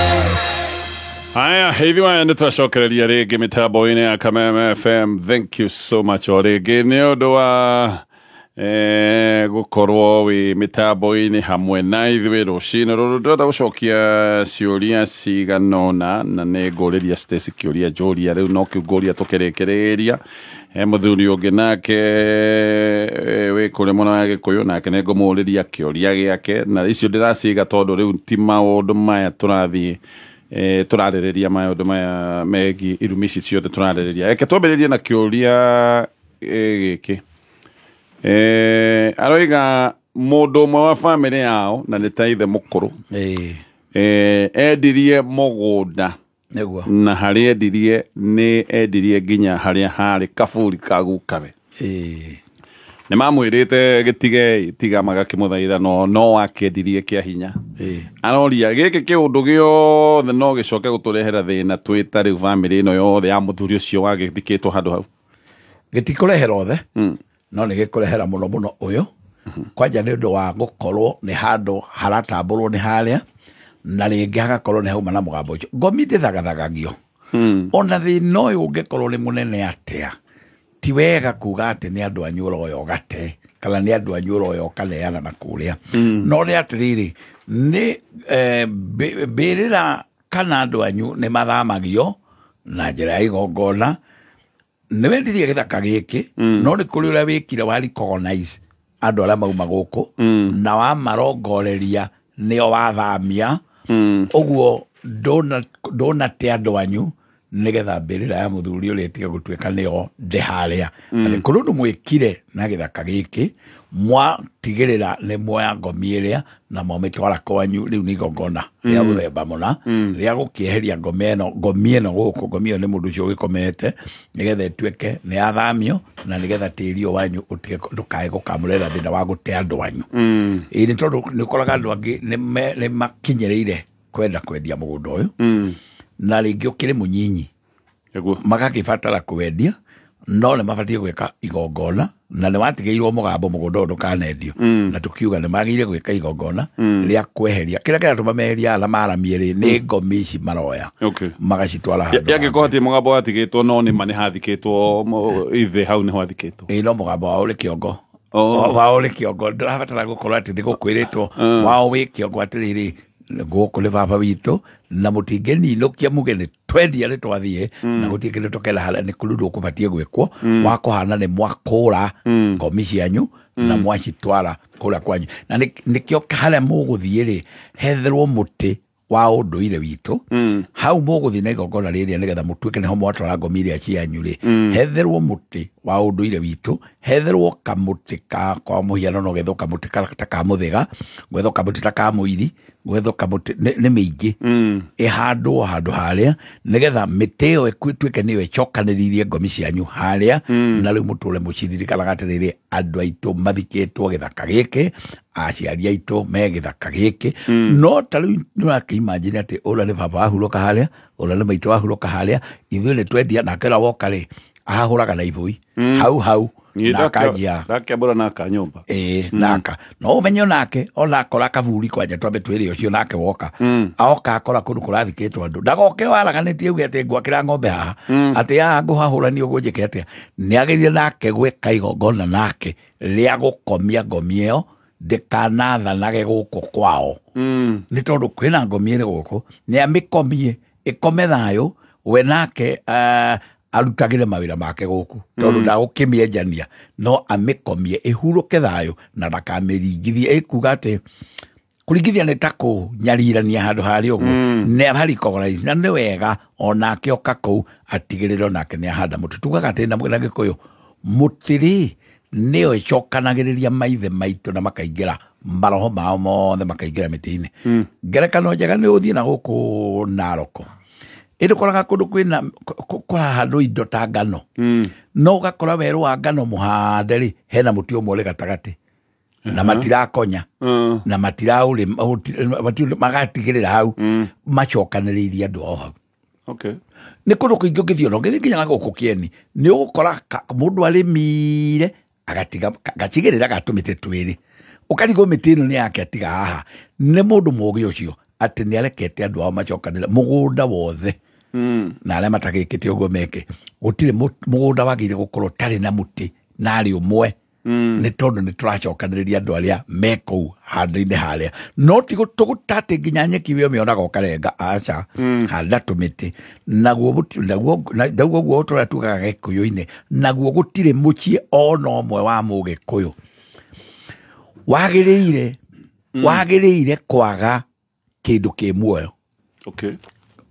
Haya, hivi waya nĩ twacokereria rĩngĩ mĩtambo-inĩ ya Kameme FM. Thank you so much o rĩngĩ nĩ ũndũ wa gũkorwo wĩ mĩtambo-inĩ hamwe na ithuĩ rũcinĩ rũrũ. Ndĩrenda gũcokia ciũria cigana ũna na nĩ ngũrĩria Stacy kĩũria njũria rĩu no kĩu ngũria tũkĩrĩkĩrĩria. He mũthuri ũngĩ nake wĩ kũrĩ mũno ya Gĩkũyũ nake nĩ ngũmũrĩria kĩũria gĩake na icio ndĩraciga tondũ rĩu ti maũndũ maya tũrathiĩ tũrarĩrĩria maũndũ maya megiĩ irumi ici ciothe tũrarĩrĩria. Reke twambĩrĩrie na kĩũria gĩkĩ. Aroiga mũndũ ũmwe wa famĩlĩ yao na nĩ ta ithe mũkũrũ endirie mũgũnda na harĩa endirie nĩ endirie nginya harĩa harĩ kaburi ka gukawe. Nĩ mamwĩrĩte gĩtige tiga magakĩmũthaitha no akĩendirie kĩa hinya. Aroria gĩkĩ kĩũndũ gĩothe no gĩcoke gũtũrehera thĩna twĩ ta rĩu famĩlĩ ĩno yothe ya mũthuri ũcio wagĩthikĩtwo handũ hau. Gĩtikũrehera othe no nĩ gĩkũrehera mũno mũno ũyũ kwanja nĩ ũndũ wa gũkorwo nĩ handũ haratambũrwo nĩ harĩa na rĩngĩ hagakorwo nĩ hauma na mũgambo ũcio. Ngomi ndĩthagathagagio ona thĩna ũyũ ũngĩkorwo nĩ mũnene atĩa ti wega kuga atĩ nĩ andũ anyu ũroya ũgate kana nĩ andũ anyu ũroya ũkaneana na kũrĩa. No nĩ atĩrĩrĩ nĩ mbĩrĩra kana andũ anyu nĩ mathamagio na njĩra ya igongona. Nĩ wendirie gĩthaka gĩkĩ no nĩ kũrĩ ũrĩa wĩkire wa recognize andũ arĩa mauma gũkũ na wamarongoreria nĩo wathamia ũguo ndũnate andũ anyu nĩgetha mbĩrĩra ya mũthuri ũrĩa ĩtige gũtuĩka nĩyo ndĩ harĩa. Na nĩ kũrĩ ũndũ mwĩkire na gĩthaka gĩkĩ mwatigĩrĩra nĩ muoya ngomi ĩrĩa na mwamĩtwara kwanyu. Rĩu nĩ igongona rĩa mũthemba mũna rĩa gũkĩeheria ngomi ĩno gũkũ. Ngomi ĩyo nĩ mũndũ ũcio ũgĩkomete nĩgetha ĩtuĩke nĩ yathamio na nĩgetha tĩri ũyũ wanyu ndũkae gũkamũrehera thĩna wa gũte andũ anyu. Ĩĩ nĩ tondũ nĩ ũkoraga andũ angĩ nĩ makinyĩrĩire kwenda kwendia mũgũnda ũyũ Na rĩngĩ ũkĩrĩ mũnyinyi magakĩbatara kwendia no nĩ mabatiĩ gwĩka igongona na nĩ watigĩirwo mũgambo mũgũnda ũyũ ndũkanendio na tukiuga nĩ magĩrĩire gwĩka igongona rĩa kweheria kĩrĩa kĩratũma meheria na maramie rĩ nĩ ngomi ici maroya magacitwara handũ yangĩkorwo hatirĩ mũgambo watigĩtwo no nĩ ma nĩ hathikĩtwo ithe hau nĩho athikĩtwo. Ĩĩ no mũgambo wao ũrĩ kĩongo wao ũrĩ kĩongo ndũrabatara gũkorwo atĩ nĩ gũkwĩrĩtwo wao wĩ kĩongo atĩrĩrĩ gũkũ nĩ baba witũ na mũtingĩninũkia muge nĩ twendia nĩ twathiĩ na gũtirĩ kĩndũ tũkera harĩa nĩ kũrundwo kũbatiĩ gwĩkwo wakũhana nĩ mwakũra ngomi cianyu na mwacitwara kũrĩa kwanyu na nĩkĩo harĩa mũgũthiĩ rĩ hetherwo mũtĩ wa ũndũire witũ hau mũgũthiĩ na igongona rĩrĩa nĩgetha mũtuĩke nĩho mwatwara ngomi iria cianyu rĩ hetherwo mũtĩ wa ũndũire witũ hetherwo kamũtĩ ka kwa mũhiano no gethwo kamũtĩ ta ka mũthĩga gwethwo kamũtĩ ta ka mũiri gwethwo kamũtĩ nĩ mĩingĩ ĩhandwo handũ harĩa nĩgetha mĩtĩ ĩyo ĩtuĩke nĩyo ĩcokanĩrĩirie ngomi cianyu harĩa na rĩu mũtũre mũciririkanaga atĩrĩrĩ andũ aitũ mathikĩtwo gĩthaka gĩkĩ aciari aitũ me gĩthaka gĩkĩ no ta rĩu nĩũrakĩimagine atĩ ũrĩa nĩ baba wahurũka harĩa ũrĩa nĩ maitũ wahurũka harĩa ithuĩ nĩ twendia nake ũrĩa woka rĩ ahahũraga na ibũi hau hau nakanjia ndakĩambũra naka nyũmba ĩĩ naka no ũmenye onake ona akora kaburi kwanja twambe twĩre ũcio nake woka aoka akora kũndũ kũrathikĩtwo andũ ndagoke waraganĩtie uge atĩ ngwakĩra ng'ombe haha atĩ haha ngũhahũrania ũguo njĩke atĩa nĩagĩrĩire nake gwĩka igongona nake rĩa gũkomia ngomi ĩyo ndĩkanathanage gũkũ kwao nĩ tondũ kwĩna ngomi ĩrĩ gũkũ nĩ amĩkomie ĩkome thayũ we nake arutagĩre mawĩra make gũkũ tondũ ndagũkĩmĩenjania no amĩkomie ĩhurũke thayũ na ndakamĩringithie ĩkuga atĩ kũringithia nĩ ta kũnyarirania handũ harĩa ũguo nĩ aharicognize na nĩ wega onake oka kũu atigĩrĩre onake nĩ ahanda mũtĩ tugaga atĩ na Gĩkũyũ mũtĩ rĩ nĩyo ĩcokanagĩrĩria maithe maitũ na makaingĩra maroho mao mothe makaingĩra mĩtĩ-inĩ ngerekano njega nĩ ũthiĩ na gũkũ Naroko ĩndĩ ũkoraga kũndũ kwĩna kũrahandwo indo ta ngano no ũgakora werũ wa ngano mũhande rĩ hena mũtĩ ũmwe ũrĩ gatagatĩ na matirakonya na matiraũrĩma magatigĩrĩra hau macokanĩrĩirie andũ ao hau. Nĩ kũndũ kũingĩ ũngĩthiĩ ona ũngĩthiĩ nginya na gũkũ Kĩeni nĩ ũgũkora mũndũ arĩmire agatiga gacigĩrĩra ga tũmĩtĩ twĩrĩ ũkarigwo mĩtĩ ĩno nĩ yake atiga haha nĩ mũndũ mũũgĩ ũcio atĩ nĩ arekete andũ ao macokanĩrĩre mũgũnda wothe na arĩa matagĩkĩte ũguo meke gũtirĩ mũgũnda wagĩrĩire gũkorwo ũtarĩ na mũtĩ narĩ ũmwe nĩ tondũ nĩ tũracokanĩrĩria andũ arĩa me kũu handũ-inĩ harĩa no ti tũgũtatĩ nginya nyeki we ũmĩonaga ũkarenga aca handa tũmĩtĩ naguo naguo ũguo tũrĩa tugaga Gĩkũyũ-inĩ naguo gũtirĩ mũciĩ ona ũmwe wa Mũgĩkũyũ wagĩrĩire kwaga kĩndũ kĩ muoyo.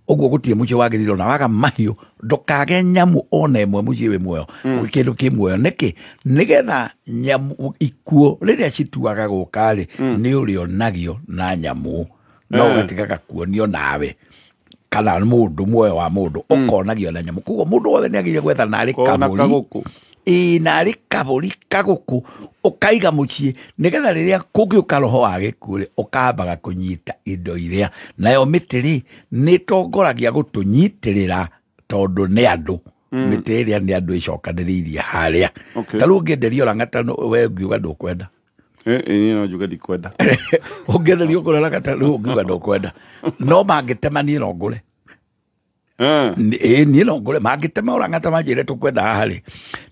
Ũguo gũtirĩ mũciĩ wagĩrĩire ona waga mahiũ ndũkage nyamũ ona ĩmwe mũciĩ wĩ muoyo kĩndũ kĩ muoyo nĩkĩ nĩgetha nyamũ ikuũ rĩrĩa cituaga gũka rĩ nĩ ũrĩonagio na nyamũ no ũgatigaga kuonio nawe kana mũndũ muoyo wa mũndũ ũkonagio na nyamũ koguo mũndũ wothe nĩ agĩrĩire gwetha narĩ kabũri ĩĩ narĩ kabũri kagũkũ ũkaiga mũciĩ nĩgetha rĩrĩa kũngĩũka roho wa gĩkuũ rĩ ũkambaga kũnyita indo iria nayo mĩtĩ rĩ nĩ ĩtongoragia gũtũnyitĩrĩra tondũ nĩ andũ mĩtĩ ĩrĩa nĩ andũ ĩcokanĩrĩirie harĩa ta rĩu ũngĩenderio Lang'ata we ũngiuga ndũkwenda Niĩ no njuge ndikwenda ũngĩenderio kũrĩa Lang'ata rĩu ũngiuga ndũkwenda no mangĩtema niĩ no ngũre ĩĩ niĩ no ngũre mangĩtema Lang'ata manjĩre tũkwenda haha rĩ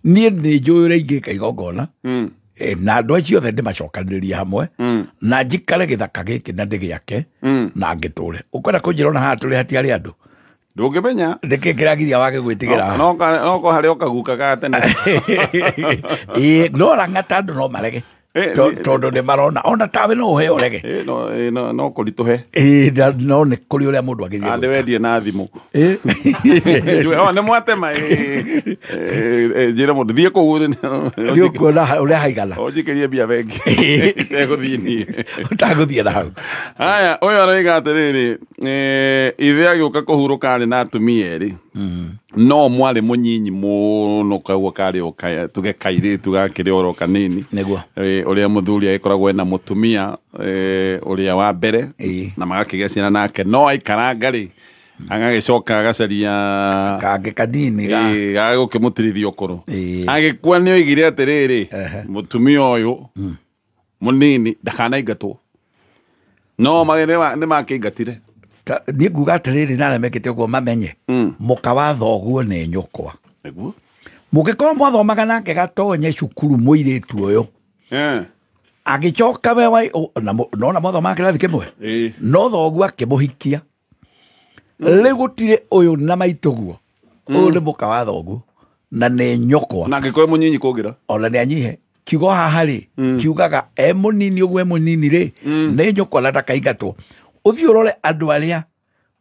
niĩ nĩ njũĩ ũrĩa ingĩka igongona na andũ acio othe ndĩmacokanĩrĩrie hamwe na njikare gĩthaka gĩkĩ na ndĩgĩake na ngĩtũre ũkwenda kũnjĩra ona haha tũrĩ hatiarĩ andũ ndũngĩmenya nĩkĩ kĩragiria wage gwĩtigĩra no harĩ o kaguka ga tene ĩĩ no Lang'ata andũ no marege tondũ nĩ marona ona tawe no ũheo ũrege no kũritũhe ĩĩ no nĩ kũrĩ ũrĩa mũndũ agĩrĩire ndĩwendie na thimũ nĩ mwatema njĩre mũndũ thiĩ kũu nĩ ũkuona ũrĩa haigana ũnjikĩrie mbia bengi itegũthiĩ niĩ ũtagũthiĩ na hau haya ũyũ aroiga atĩrĩrĩ ithe agĩũka kũhurũka arĩ na atumia erĩ no mwarĩ mũnyinyi mũno koguo karĩ o tuge kairĩtu gakĩrĩ oro kanini nĩguo ũrĩa mũthuri agĩkoragwo ena mũtumia ũrĩa wa mbere na magakĩgĩa ciana nake no aikaranga rĩ Agagĩcoka agacaria kangĩ kanini gagũkĩmũtirithia ũkũrũ. Agĩkua nĩ oigire atĩrĩrĩ, mũtumia ũyũ mũnini ndakanaingatwo. No nĩ makĩingatire. Niĩ nguga atĩrĩrĩ na arĩa mekĩte ũguo mamenye mũka wa thoguo nĩ nyũkwa. Nĩguo. Mũngĩkorwo mwathomaga nake gatonye cukuru mũirĩtu ũyũ. Agĩcoka we nona mwathomaga kĩrathi kĩmwe. No thoguo akĩmũhikia. Rĩu gũtirĩ ũyũ na maitũguo. Ũyũ nĩ mũka wa thoguo na nĩ nyũkwa. Na angĩkorwo mũnyinyi kũngĩra. Ona nĩ anyihe. Kiugo haha rĩ kiugaga e mũnini ũguo e mũnini rĩ nĩ nyũkwa na ndakaingatwo. Ũthiĩ ũrore andũ arĩa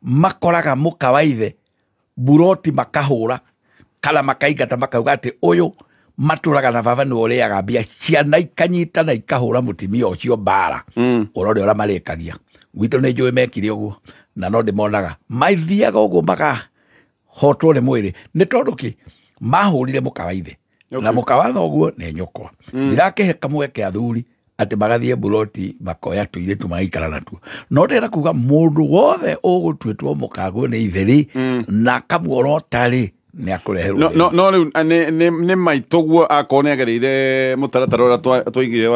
makoraga mũka wa ithe buroti makahũra kana makaingata makauga atĩ ũyũ matũraga na baba nĩwe ũrĩaga mbia ciana ikanyita na ikahũra mũtumia ũcio mbara. Ũrore ũrĩa marĩkagia. Gwitũ nĩ njũĩ mekire ũguo na no ndĩmonaga maithiaga ũguo makahotwo nĩ mwĩrĩ nĩ tondũ kĩ mahũrire mũka wa ithe na mũka wa thoguo nĩ nyũkwa. Ndirakĩhe kamweke athuri atĩ magathiĩ buroti makoya tũirĩtu magaikara natuo. No ndĩrenda kuga mũndũ wothe ũgũtuĩtwo mũkaguo nĩ ithe rĩ na akamuorota rĩ nĩ akũreherwo. No rĩu nĩ maitũguo akorwo nĩ agereire mũtaratara ũrĩa twaigire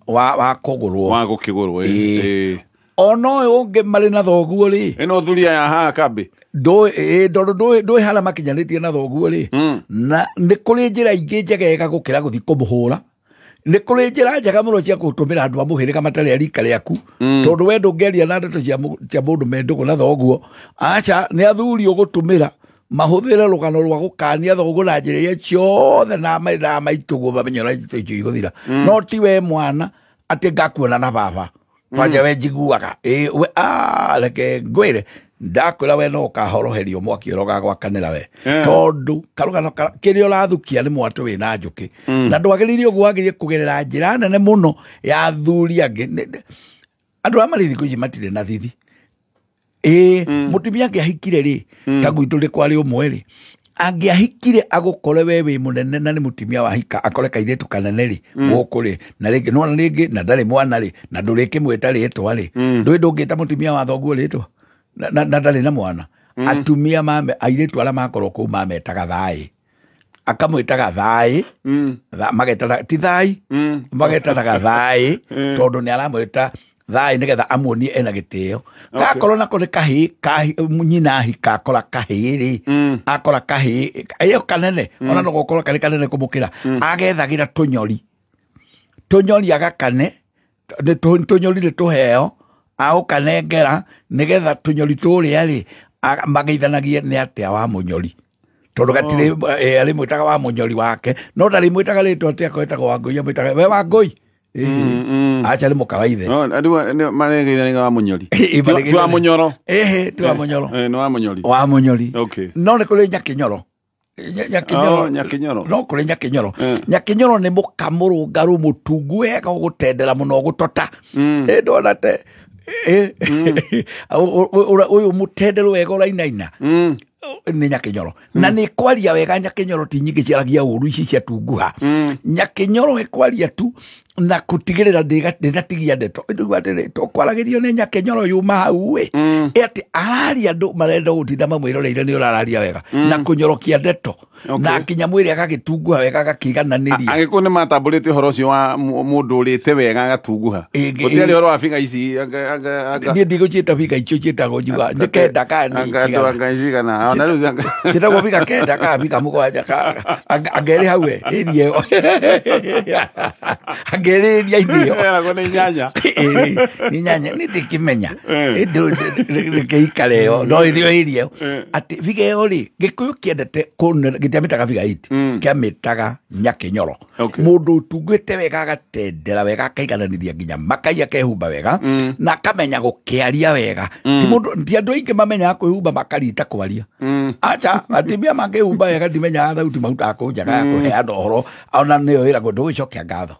wa kũgũrwo. Wa gũkĩgũrwo. Ona ũyũ ũngĩ marĩ na thoguo rĩ. Ĩno thuri aya haha kambĩ. Ndũĩ ndũĩ harĩa makinyanĩtie na thoguo rĩ. Na nĩ kũrĩ njĩra ingĩ njegega gũkĩra gũthiĩ kũmũhũra. Nĩ kũrĩ njĩra njega mũno cia gũtũmĩra andũ a mũhĩrĩga matarĩ a rika rĩaku. Tondũ we ndũngĩaria na ndeto cia mũndũ me ndũgũ na thoguo. Aca nĩ athuri ũgũtũmĩra mahũthĩre rũgano rwa gũkania thoguo na njĩra iria ciothe na maitũguo mamenye ũrĩa icio igũthira. No ti we mwana atĩ ngakuona na baba. Kwanja we njiguaga. We reke ngwĩre ndakwĩra we no ũkahoroherio mwaki ũrĩa ũgagwakanĩra we. Tondũ karũgano kĩrĩa ũrathukia nĩ mwatũ wĩna njũkĩ. Na ndwagĩrĩire ũguo wagĩrĩire kũgerera njĩra nene mũno ya athuri angĩ. Andũ arĩa marĩ thikũ ici matirĩ na thithi. Mũtumia angĩahikire rĩ ta gwitũ rĩ kwarĩ ũmwe rĩ angĩahikire agũkore we wĩ mũnene na nĩ mũtumia wahika akore kairĩtu kanene rĩ gũkũ rĩ na rĩngĩ nĩwona rĩngĩ na ndarĩ mwana rĩ na ndũrĩkĩmwĩta rĩtwa rĩ ndũĩ ndũngĩta mũtumia wa thoguo rĩtwa na ndarĩ na mwana. Atumia mame airĩtu arĩa makorwo kũu mametaga thaĩ. Akamwĩtaga thaĩ magetana ti thaĩ magetanaga thaĩ tondũ nĩ aramwĩta thaĩ nĩgetha amuonie ena gĩtĩo. Gakorwo nako nĩ kahĩĩ nyina ahika akora kahĩĩ rĩ akora kahĩĩ ĩyo kanene ona no gũkorwo karĩ kanene kũmũkĩra agethagĩra tũnyori tũnyori agakane tũnyori nĩ tũheo agũkanengera nĩgetha tũnyori tũrĩa rĩ mageithanagie nĩ atĩa wa mũnyori. Tondũ gatirĩ arĩmwĩtaga wa mũnyori wake no ndarĩmwĩtaga rĩtwa atĩ akorwo etagwo Wangũi amwĩtaga we Wangũi. Aca nĩ mũka wa ithe. Rĩu maregeithanagia wa mũnyori. Ti wa mũnyoro. Ti wa mũnyoro. Nĩ wa mũnyori. Wa mũnyori. No nĩ kũrĩ nyakĩnyoro. Nyakĩnyoro. Nyakĩnyoro. No kũrĩ nyakĩnyoro. Nyakĩnyoro nĩ mũka mũrũngarũ mũtungu wega ũgũtendera mũno ũgũtota. Ndona te ũyũ mũtendero wega ũrainaina. Nĩ nyakĩnyoro. Na nĩ kwaria wega nyakĩnyoro ti nyingĩ ciaragia ũru ici ciatunguha. Nyakĩnyoro ĩkwaria tu na kutigĩrĩra ndĩnatigia ndeto. Ndiguo atĩrĩ tũkwaragĩrio nĩ nyakĩnyoro yuma hau ĩ. Atĩ araria andũ marenda gũtinda mamwĩroreire nĩ ũrararia wega na kũnyorokia ndeto. Na kinya mwĩrĩ agagĩtunguha wega agakĩigananĩria. Agĩkũyũ nĩ matambũrĩte ũhoro ũcio wa mũndũ ũrĩte wega agatunguha. Gũtiarĩ ũhoro wa biga ici Niĩ ndigũciĩta biga icio ciĩtagwo njuga nĩ kenda kana nĩ cigana. Ciĩtagwo biga kenda kana biga mũgwanja anga ĩrĩ hau we ĩria ĩyo. Anga ĩrĩ ĩria-inĩ ĩyo. Ĩragwo nĩ inyanya. Nĩ inyanya nĩ ndĩkĩmenya. Reke ikare ĩyo no ĩrĩ o ĩria ĩyo. Atĩ biga ĩyo rĩ Gĩkũyũ kĩendete gĩtiamĩtaga biga eight kĩamĩtaga nyakĩnyoro. Mũndũ ũtungĩte wega agatendera wega akaigananĩria nginya makai akehumba wega na akamenya gũkĩaria wega. Ti mũndũ ti andũ aingĩ mamenyaga kwĩhumba makarita kwaria. Aca atumia mangĩhumba wega ndimenyaga thauti marutaga kũ njaga ya kũheana ũhoro ona nĩyo ĩragwo ndũgũcokia ngatho.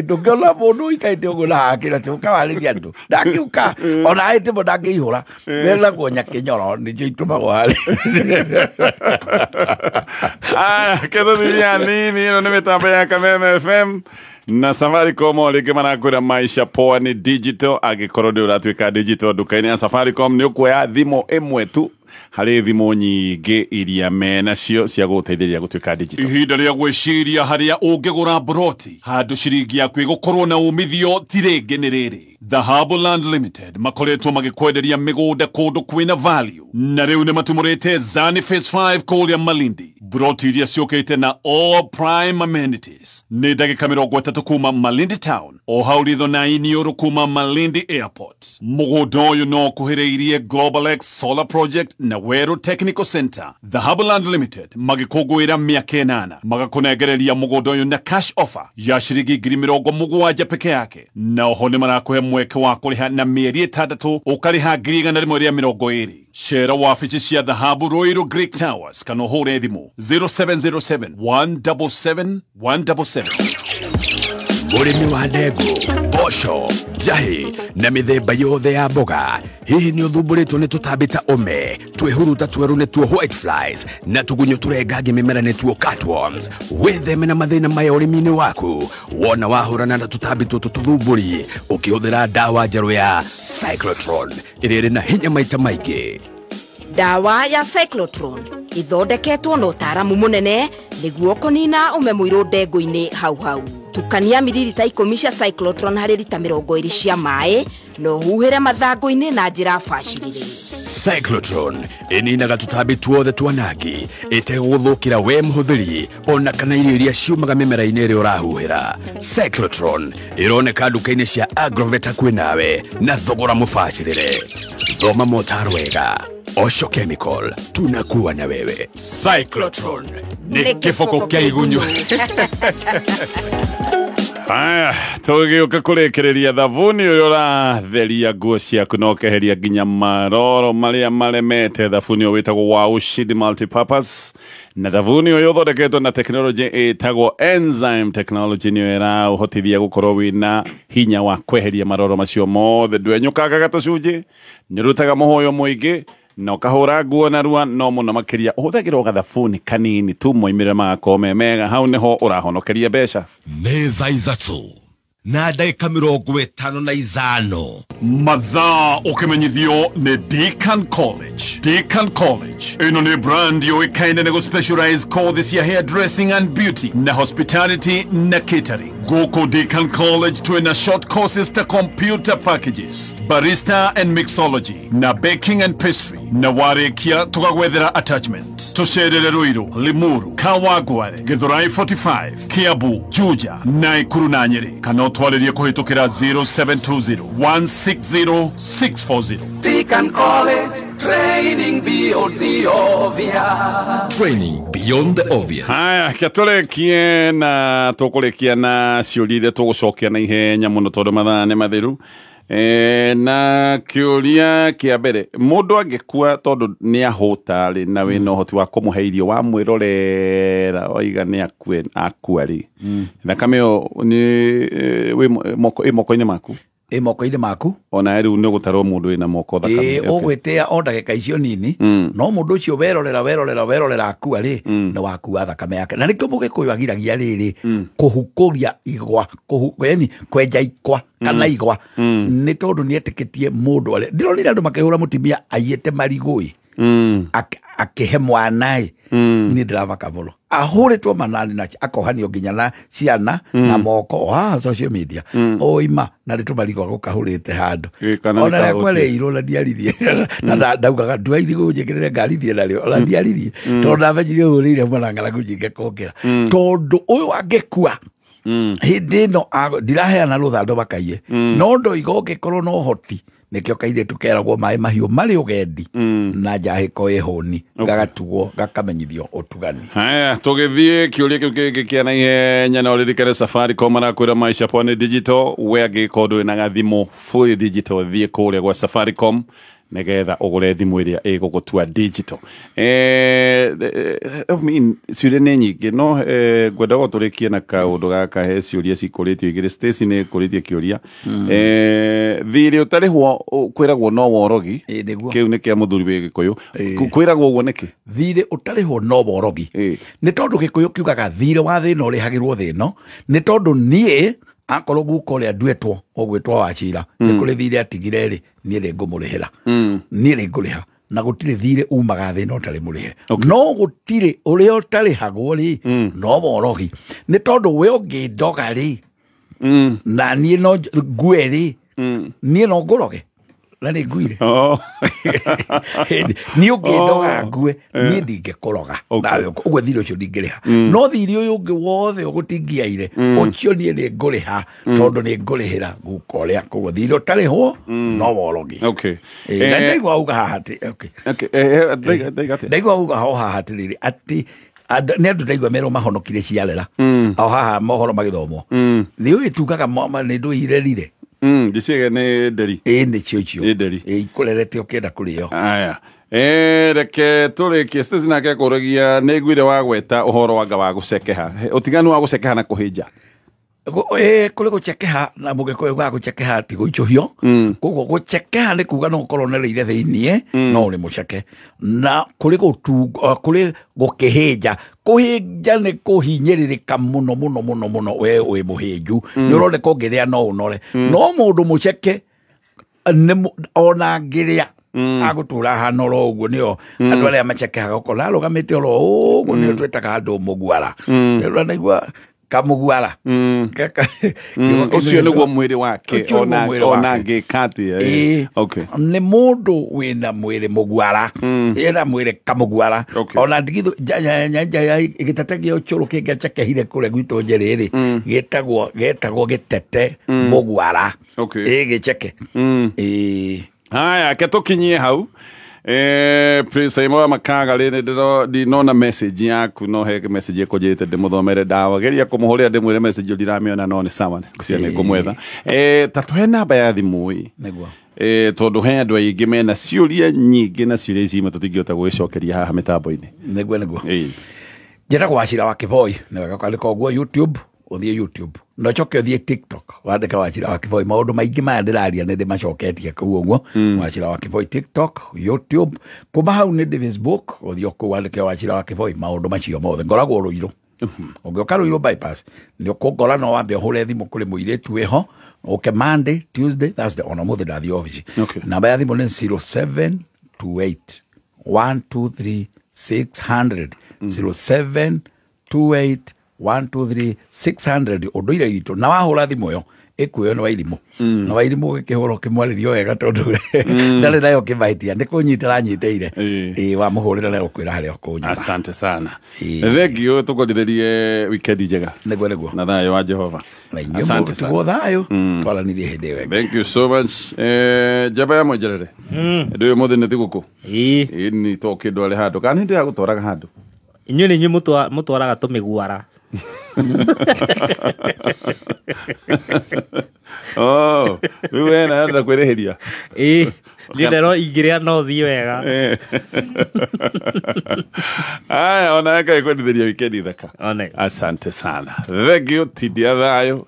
Ndũngĩona mũndũ ũikarĩte ũguo na hakĩra atĩ ũkawarĩria andũ ndangĩũka ona hĩtĩmo ndangĩihũra. Wĩragwo nyakĩnyoro nĩcio itũmagwo harĩ. Aya, ketho thiria nini ĩno nĩ mĩtambo ya Kameme FM. Na Safaricom o rĩngĩ marakwĩra maisha poa nĩ digital. Angĩkorwo ndĩ ũratuĩka digital nduka-inĩ ya Safaricom, nĩ ũkuoya thimũ ĩmwe tu harĩ thimũ nyingĩ iria menacio cia gũgũteithĩrĩria gũtuĩka digital. Ihinda rĩa gwĩciria harĩa ũngĩgũra broti handũ ciringi yaku ĩgũkorwo na umithio ti rĩngĩ nĩ rĩrĩ. Dhahabu Land Limited makoretwo magĩkwenderia mĩgũnda kũndũ kwĩna value, na rĩu nĩ matumũrĩte Zani Phase 5 kũrĩa Malindi. Broti iria ciũkĩte na all prime amenities nĩ ndagĩka 30 kuma Malindi Town, o hau ritho na iniũrũ kuma Malindi Airport. Mũgũnda ũyũ no ũkuhĩrĩirie Global X Solar Project na Weru Technical Center. Dhahabu Land Limited magĩkũngũĩra mĩaka 8 magakũnengereria mũgũnda ũyũ na cash offer ya ciringi 70,000 peke yake, na oho nĩ marakũhe mweke wa kũrĩha na mĩeri 6 ũkarĩha 120. Cera wabici cia Dhahabu Ruiru Greek Towers kana ũhũre thimũ 0707 177 177. Mũrĩmi wa ndengũ, mboco, njahĩ na mĩthemba yothe ya mboga, hihi nĩ ũthumbũrĩtwo nĩ tũtambi ta ũme, twĩhuruta twerũ nĩtuo white flies na tũgunyũ tũrengangi mĩmera nĩtuo cutworms? Wĩtheme na mathĩna maya ũrĩmi-inĩ waku wona wahũrana na tũtambi tũtũ tũthumbũri ũkĩhũthĩra ndawa njerũ ya Cyclotron ĩrĩa ĩrĩ na hinya maita maingĩ. Ndawa ya Cyclotron ithondeketwo na ũtaaramu mũnene nĩguo kũnina ũme mũirũ ndengũ-inĩ hau hau. Tukania mililita 10 cia Cyclotron harĩ lita 20 cia maĩ na ũhuhĩre mathangũ-inĩ na njĩra bacĩrĩre. Cyclotron ĩninaga tũtambi tuothe twanangi ĩtegũgũthũkĩra we mũhũthĩri ona kana irio iria ciumaga mĩmera-inĩ ĩrĩa ũrahuhĩra. Cyclotron ĩroneka nduka-inĩ cia Agrovet hakuhĩ nawe na thogora mũbacĩrĩre. Thoma motaro wega. Osho Chemical, tunakuwa na wewe. Cyclotron ni kĩboko kĩa igunyu. Aya, tũgĩũka kũrĩkĩrĩria thabuni ũrĩa ũratheria nguo ciaku na ũkeheria nginya maroro marĩa maremete. Thabuni ũyũ wĩtagwo wa Ushindi Multipurpose, na thabuni ũyũ ũthondeketwo na tekinoronjĩ ĩtagwo enzyme technology, nĩyo ĩraũhotithia gũkorwo wĩna hinya wa kweheria maroro macio mothe. Ndwenyũkangaga tũcunjĩ, nĩũrutaga mũhũyũ mũingĩ na ũkahũra nguo narua, no mũno makĩria ũhũthagĩra gathabuni kanini tu, moimĩrĩra magakorwo me mega. Hau nĩho ũrahonokeria mbeca. Nĩ thaa 3:55 Mathaa ũkĩmenyithio nĩ Deacon College. Deacon College ĩno nĩ brand yũĩkaine nĩ gũ-specialize kothi cia hairdressing and beauty na hospitality na catering. Gũkũ Deacon College twĩna short courses ta computer packages, barista and mixology na baking and pastry, na warĩkia tũgagwethera attachment. Tũcerere Ruiru, Limuru, Kawangware, Githurai 45, Kiambu, Juja, Nakuru na Nyeri, kana ũtwarĩrie kũhĩtũkĩra 0720 160 640. Deacon College, training beyond the obvious. Training beyond the obvious. Haya, kĩatũrĩkie na tũkũrĩkia na ciũria iria tũgũcokia na ihenya mũno tondũ mathaa nĩ mathiru. Na kĩũria kĩa mbere, mũndũ angĩkua tondũ nĩ ahũta rĩ, na wĩna ũhoti wa kũmũhe irio wamwĩrorera waiga nĩ akue akua rĩ, thakame ĩyo nĩ ĩ moko-inĩ maku? Ĩ moko-inĩ maku. Ona rĩu nĩ ũgũtarwo mũndũ wĩna moko thakame. Ĩ ũgwĩtĩa o ndagĩka icio nini, no mũndũ ũcio werorera akua rĩ, nĩ wakua thakame yake. Na nĩkĩo mũgĩkũyũ agiragia rĩrĩ kũhukũria igwa, yani kwenja ikwa kana igwa, nĩ tondũ nĩ etĩkĩtie mũndũ arĩa ndĩronire andũ makĩhũra mũtumia aiyĩte marigũ akĩhe mwana ĩ, niĩ ndĩramaka mũno. Ahũrĩtwo manani na akohanio nginya na ciana na moko haha social media oima na rĩ tũmarigũ agũkahũrĩte handũ ona rĩakwa rĩirwo na ndiaririe na ndaugaga ndua irigũ njĩkĩrĩre ngari thiĩ narĩo ona ndiaririe tondũ ndamenyire hũrĩire mwana ng'aragu nyingĩ kũngĩra tondũ ũyũ angĩkua hĩndĩ ĩno ndiraheana rũtha andũ makaiye no ndoiga ũngĩkorwo na ũhoti nĩkĩo kairĩtu keragwo maĩ mahiũ marĩ ũgendi na njahĩko ĩhũni gagatugwo gakamenyithio ũtugani. Haya, tũgĩthiĩ kĩũria kĩu kĩngĩ kĩa naihenya na ũririkane Safaricom marakwĩra maisha poa nĩ digital. We angĩkorwo ndũrĩ na gathimũ fully digital, thiĩ kũrĩa gwa Safaricom Nigetha ũgũre thimũ ĩrĩa ĩgũgũtua digital. I mean, ciũria nĩ nyingĩ no ngwenda gũtũrĩkie na kaũndũ gaka he ciũria cikũrĩtio igĩrĩ. Stacy nĩ kũrĩtie kĩũria thirĩ ũtarĩhwo kwĩragwo no worogi. Kĩu nĩ kĩa mũthuri wĩ Gĩkũyũ. Kwĩragwo ũguo nĩkĩ? Thirĩ ũtarĩhwo no worogi nĩ tondũ Gĩkũyũ kiugaga thirĩ wa thĩna ũrĩhagĩrwo thĩna, nĩ tondũ niĩ akorwo guka ũrĩa nduĩtwo ũgwĩtwo Wachira nĩ kũrĩ thirĩ atigire rĩ, niĩ rĩ ngũmũrĩhĩra, niĩ rĩ ngũrĩha, na gũtirĩ thirĩ umaga thĩna ũtarĩ mũrĩhe. No gũtirĩ ũrĩa ũtarĩhagwo rĩ no worogi, nĩ tondũ we ũngĩndoga rĩ na niĩ no ngue rĩ, niĩ no ngũroge na nĩ nguire. Niĩ ũngĩndoga ngue niĩ ndingĩkũroga, nawe ũguo thirĩ ũcio ndingĩrĩha. No thirĩ ũyũ ũngĩ wothe ũgũtingiaire ũcio niĩ nĩ ngũrĩha, tondũ nĩ ngũrĩhĩra guka ũrĩa. Koguo thirĩ ũtarĩhwo no worogi. Na ndaigua uga haha atĩ ndaigua uga ho haha atĩrĩrĩ atĩ nĩ andũ ndaigua merwo mahonokire ciarera o haha mohoro magĩthomwo nĩ ũĩ tugaga nĩ ndũirerire ndiciege nĩ nderi. Ĩ nĩ cio icio. Nĩ nderi. Ĩ ikũrerete ũkĩenda kũrĩo. Aya. Reke tũrĩkie. Stacy nake kũragia nĩ nguire wa gweta ũhoro wanga wa gũcekeha. Ũtiganu wa gũcekeha na kũhĩnja. Kũrĩ gũcekeha na mũgĩkũyũ ga gũcekeha ti gũicũhio. Koguo gũcekeha nĩ kuga no ũkorwo ũnereire thĩiniĩ no ũrĩ mũceke. Na kũrĩ kũrĩ gũkĩhĩnja. Kũhĩnja nĩ kũhinyĩrĩrĩka mũno mũno mũno mũno, we wĩ mũhĩnju nĩ ũroneka ũngĩrĩa no ũnore. No mũndũ mũceke ona angĩrĩa agũtũra hana oro ũguo. Nĩo andũ arĩa macekehaga ũkona arũgamĩte oro ũguo, nĩo twĩtaga andũ mũguara. Nĩũranaigua kamũguara ũcio nĩguo mwĩrĩ wake ona angĩka atĩa. Nĩ mũndũ wĩna mwĩrĩ mũguara, ĩna mwĩrĩ kamũguara. Ona ndigithũ gĩtete gĩa ũcũrũ kĩngĩacekehire kũrĩa gwitũ Njĩrĩ rĩ, gĩtagwo gĩtete mũguara. Ĩ gĩceke. Haya, ke tũkinyie hau. Prince Imo Makaga rĩ ndinona message yaku, no he message ĩkũnjĩrĩte ndĩmũthomere ndawa geria kũmũhũrĩra ndĩmwĩre message ndiramĩona no nĩ sawa ngũcia nĩ ngũmwetha. Ta tũhe namba ya thimũ ĩ nĩguo, tondũ he andũ aingĩ mena ciũria nyingĩ na ciũria ici imwe tũtingĩhota gũgĩcokeria haha mĩtambo-inĩ. Nĩguo nĩguo. Njĩtagwo Wachira wa Kĩboi, nĩ wega kwandĩka ũguo YouTube, ũthiĩ YouTube na ũcoke ũthiĩ TikTok wandĩke Wachira wa Kĩboi. Maũndũ maingĩ maya ndĩraria nĩ ndĩmacoketie kũu ũguo. Wachira wa Kĩboi TikTok, YouTube, kuma hau nĩ ndĩ Facebook, ũthiĩ o kũu wandĩke Wachira wa Kĩboi. Maũndũ macio mothe ngoragwo Rũirũ. Ũngĩũka Rũirũ bypass nĩ ũkũngora, no wambe ũhũre thimũ kũrĩ mũirĩtu wĩho, ũke Monday, Tuesday, Thursday, ona ũmũthĩ ndathiĩ obici. Namba ya thimũ nĩ 0728 123 600, 0728 123 600. Ũndũire witũ na wahũra thimũ ĩyo ĩkuoyo nĩ Wairimũ, na Wairimũ ũgĩkĩhũra ũkĩmwarĩria wega tondũ ndarĩ nayo kĩmahĩtia, nĩ kũnyita aranyitĩire. Ĩ wamũhũrĩra nayo ũkwĩra harĩa ũkũnyona. Asante sana. Thank you, tũkwendithĩrie weekend njega. Nĩguo nĩguo. Na thayũ wa Jehova. Asante sana. Tiguo thayũ twaranĩrie hĩndĩ ĩyo. Thank you so much. Njamba ya Mwenjerere. Ndũyũ mũthĩ nĩ thigũkũ. Ĩ nĩ to kĩndũ arĩ handũ kana nĩ ndĩragũtwaraga handũ. Inyuĩ nĩ inyuĩ mũtwaraga tũmĩguara. Oh, rĩu we na arenda kwĩrĩhĩria. Ĩ niĩ ndero ingĩrĩa no thiĩ wega. Aya, ona Ngai kwendithĩria wikendi thaka. Asante sana. Thank you, tindia thayũ.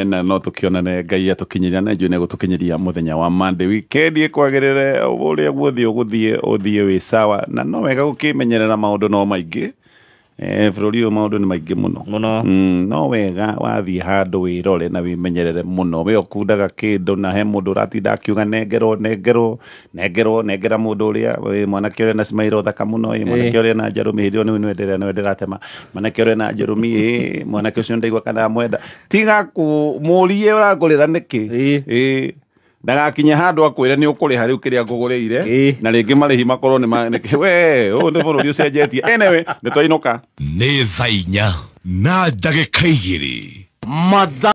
Na no tũkĩonane Ngai atũkinyĩria na njũĩ nĩegũtũkinyĩria mũthenya wa Monday. Weekend ĩkwagĩrĩre ũrĩa guothe ũgũthiĩ ũthiĩ wĩ sawa, na no wega gũkĩmenyerera maũndũ no maingĩ. Bũrũri ũyũ maũndũ nĩ maingĩ mũno mũno. No wega wathiĩ handũ wĩrore na wĩmenyerere mũno. We ũkundaga kĩndũ na he mũndũ ũratinda akiuga nengerwo nengerwo nengerwo nengera mũndũ ũrĩa mwanake ũrĩa na smile thaka mũno, mwanake ũrĩa na njarũmi hĩndĩ ĩyo nĩwe ndĩratema, mwanake ũrĩa na njarũmi, mwanake ũcio ndaigua kana amwenda. Tiga kũmũrie ũrangũrĩra nĩkĩ. Ndagakinye handũ akwĩre nĩ ũkũrĩha rĩu kĩrĩa ngũgũrĩire, na rĩngĩ marĩhi makorwo nĩ we ũyũ nĩ bũrũri ũcenjetie. Anyway, nĩ twainũka. Nĩ thaa 4:02.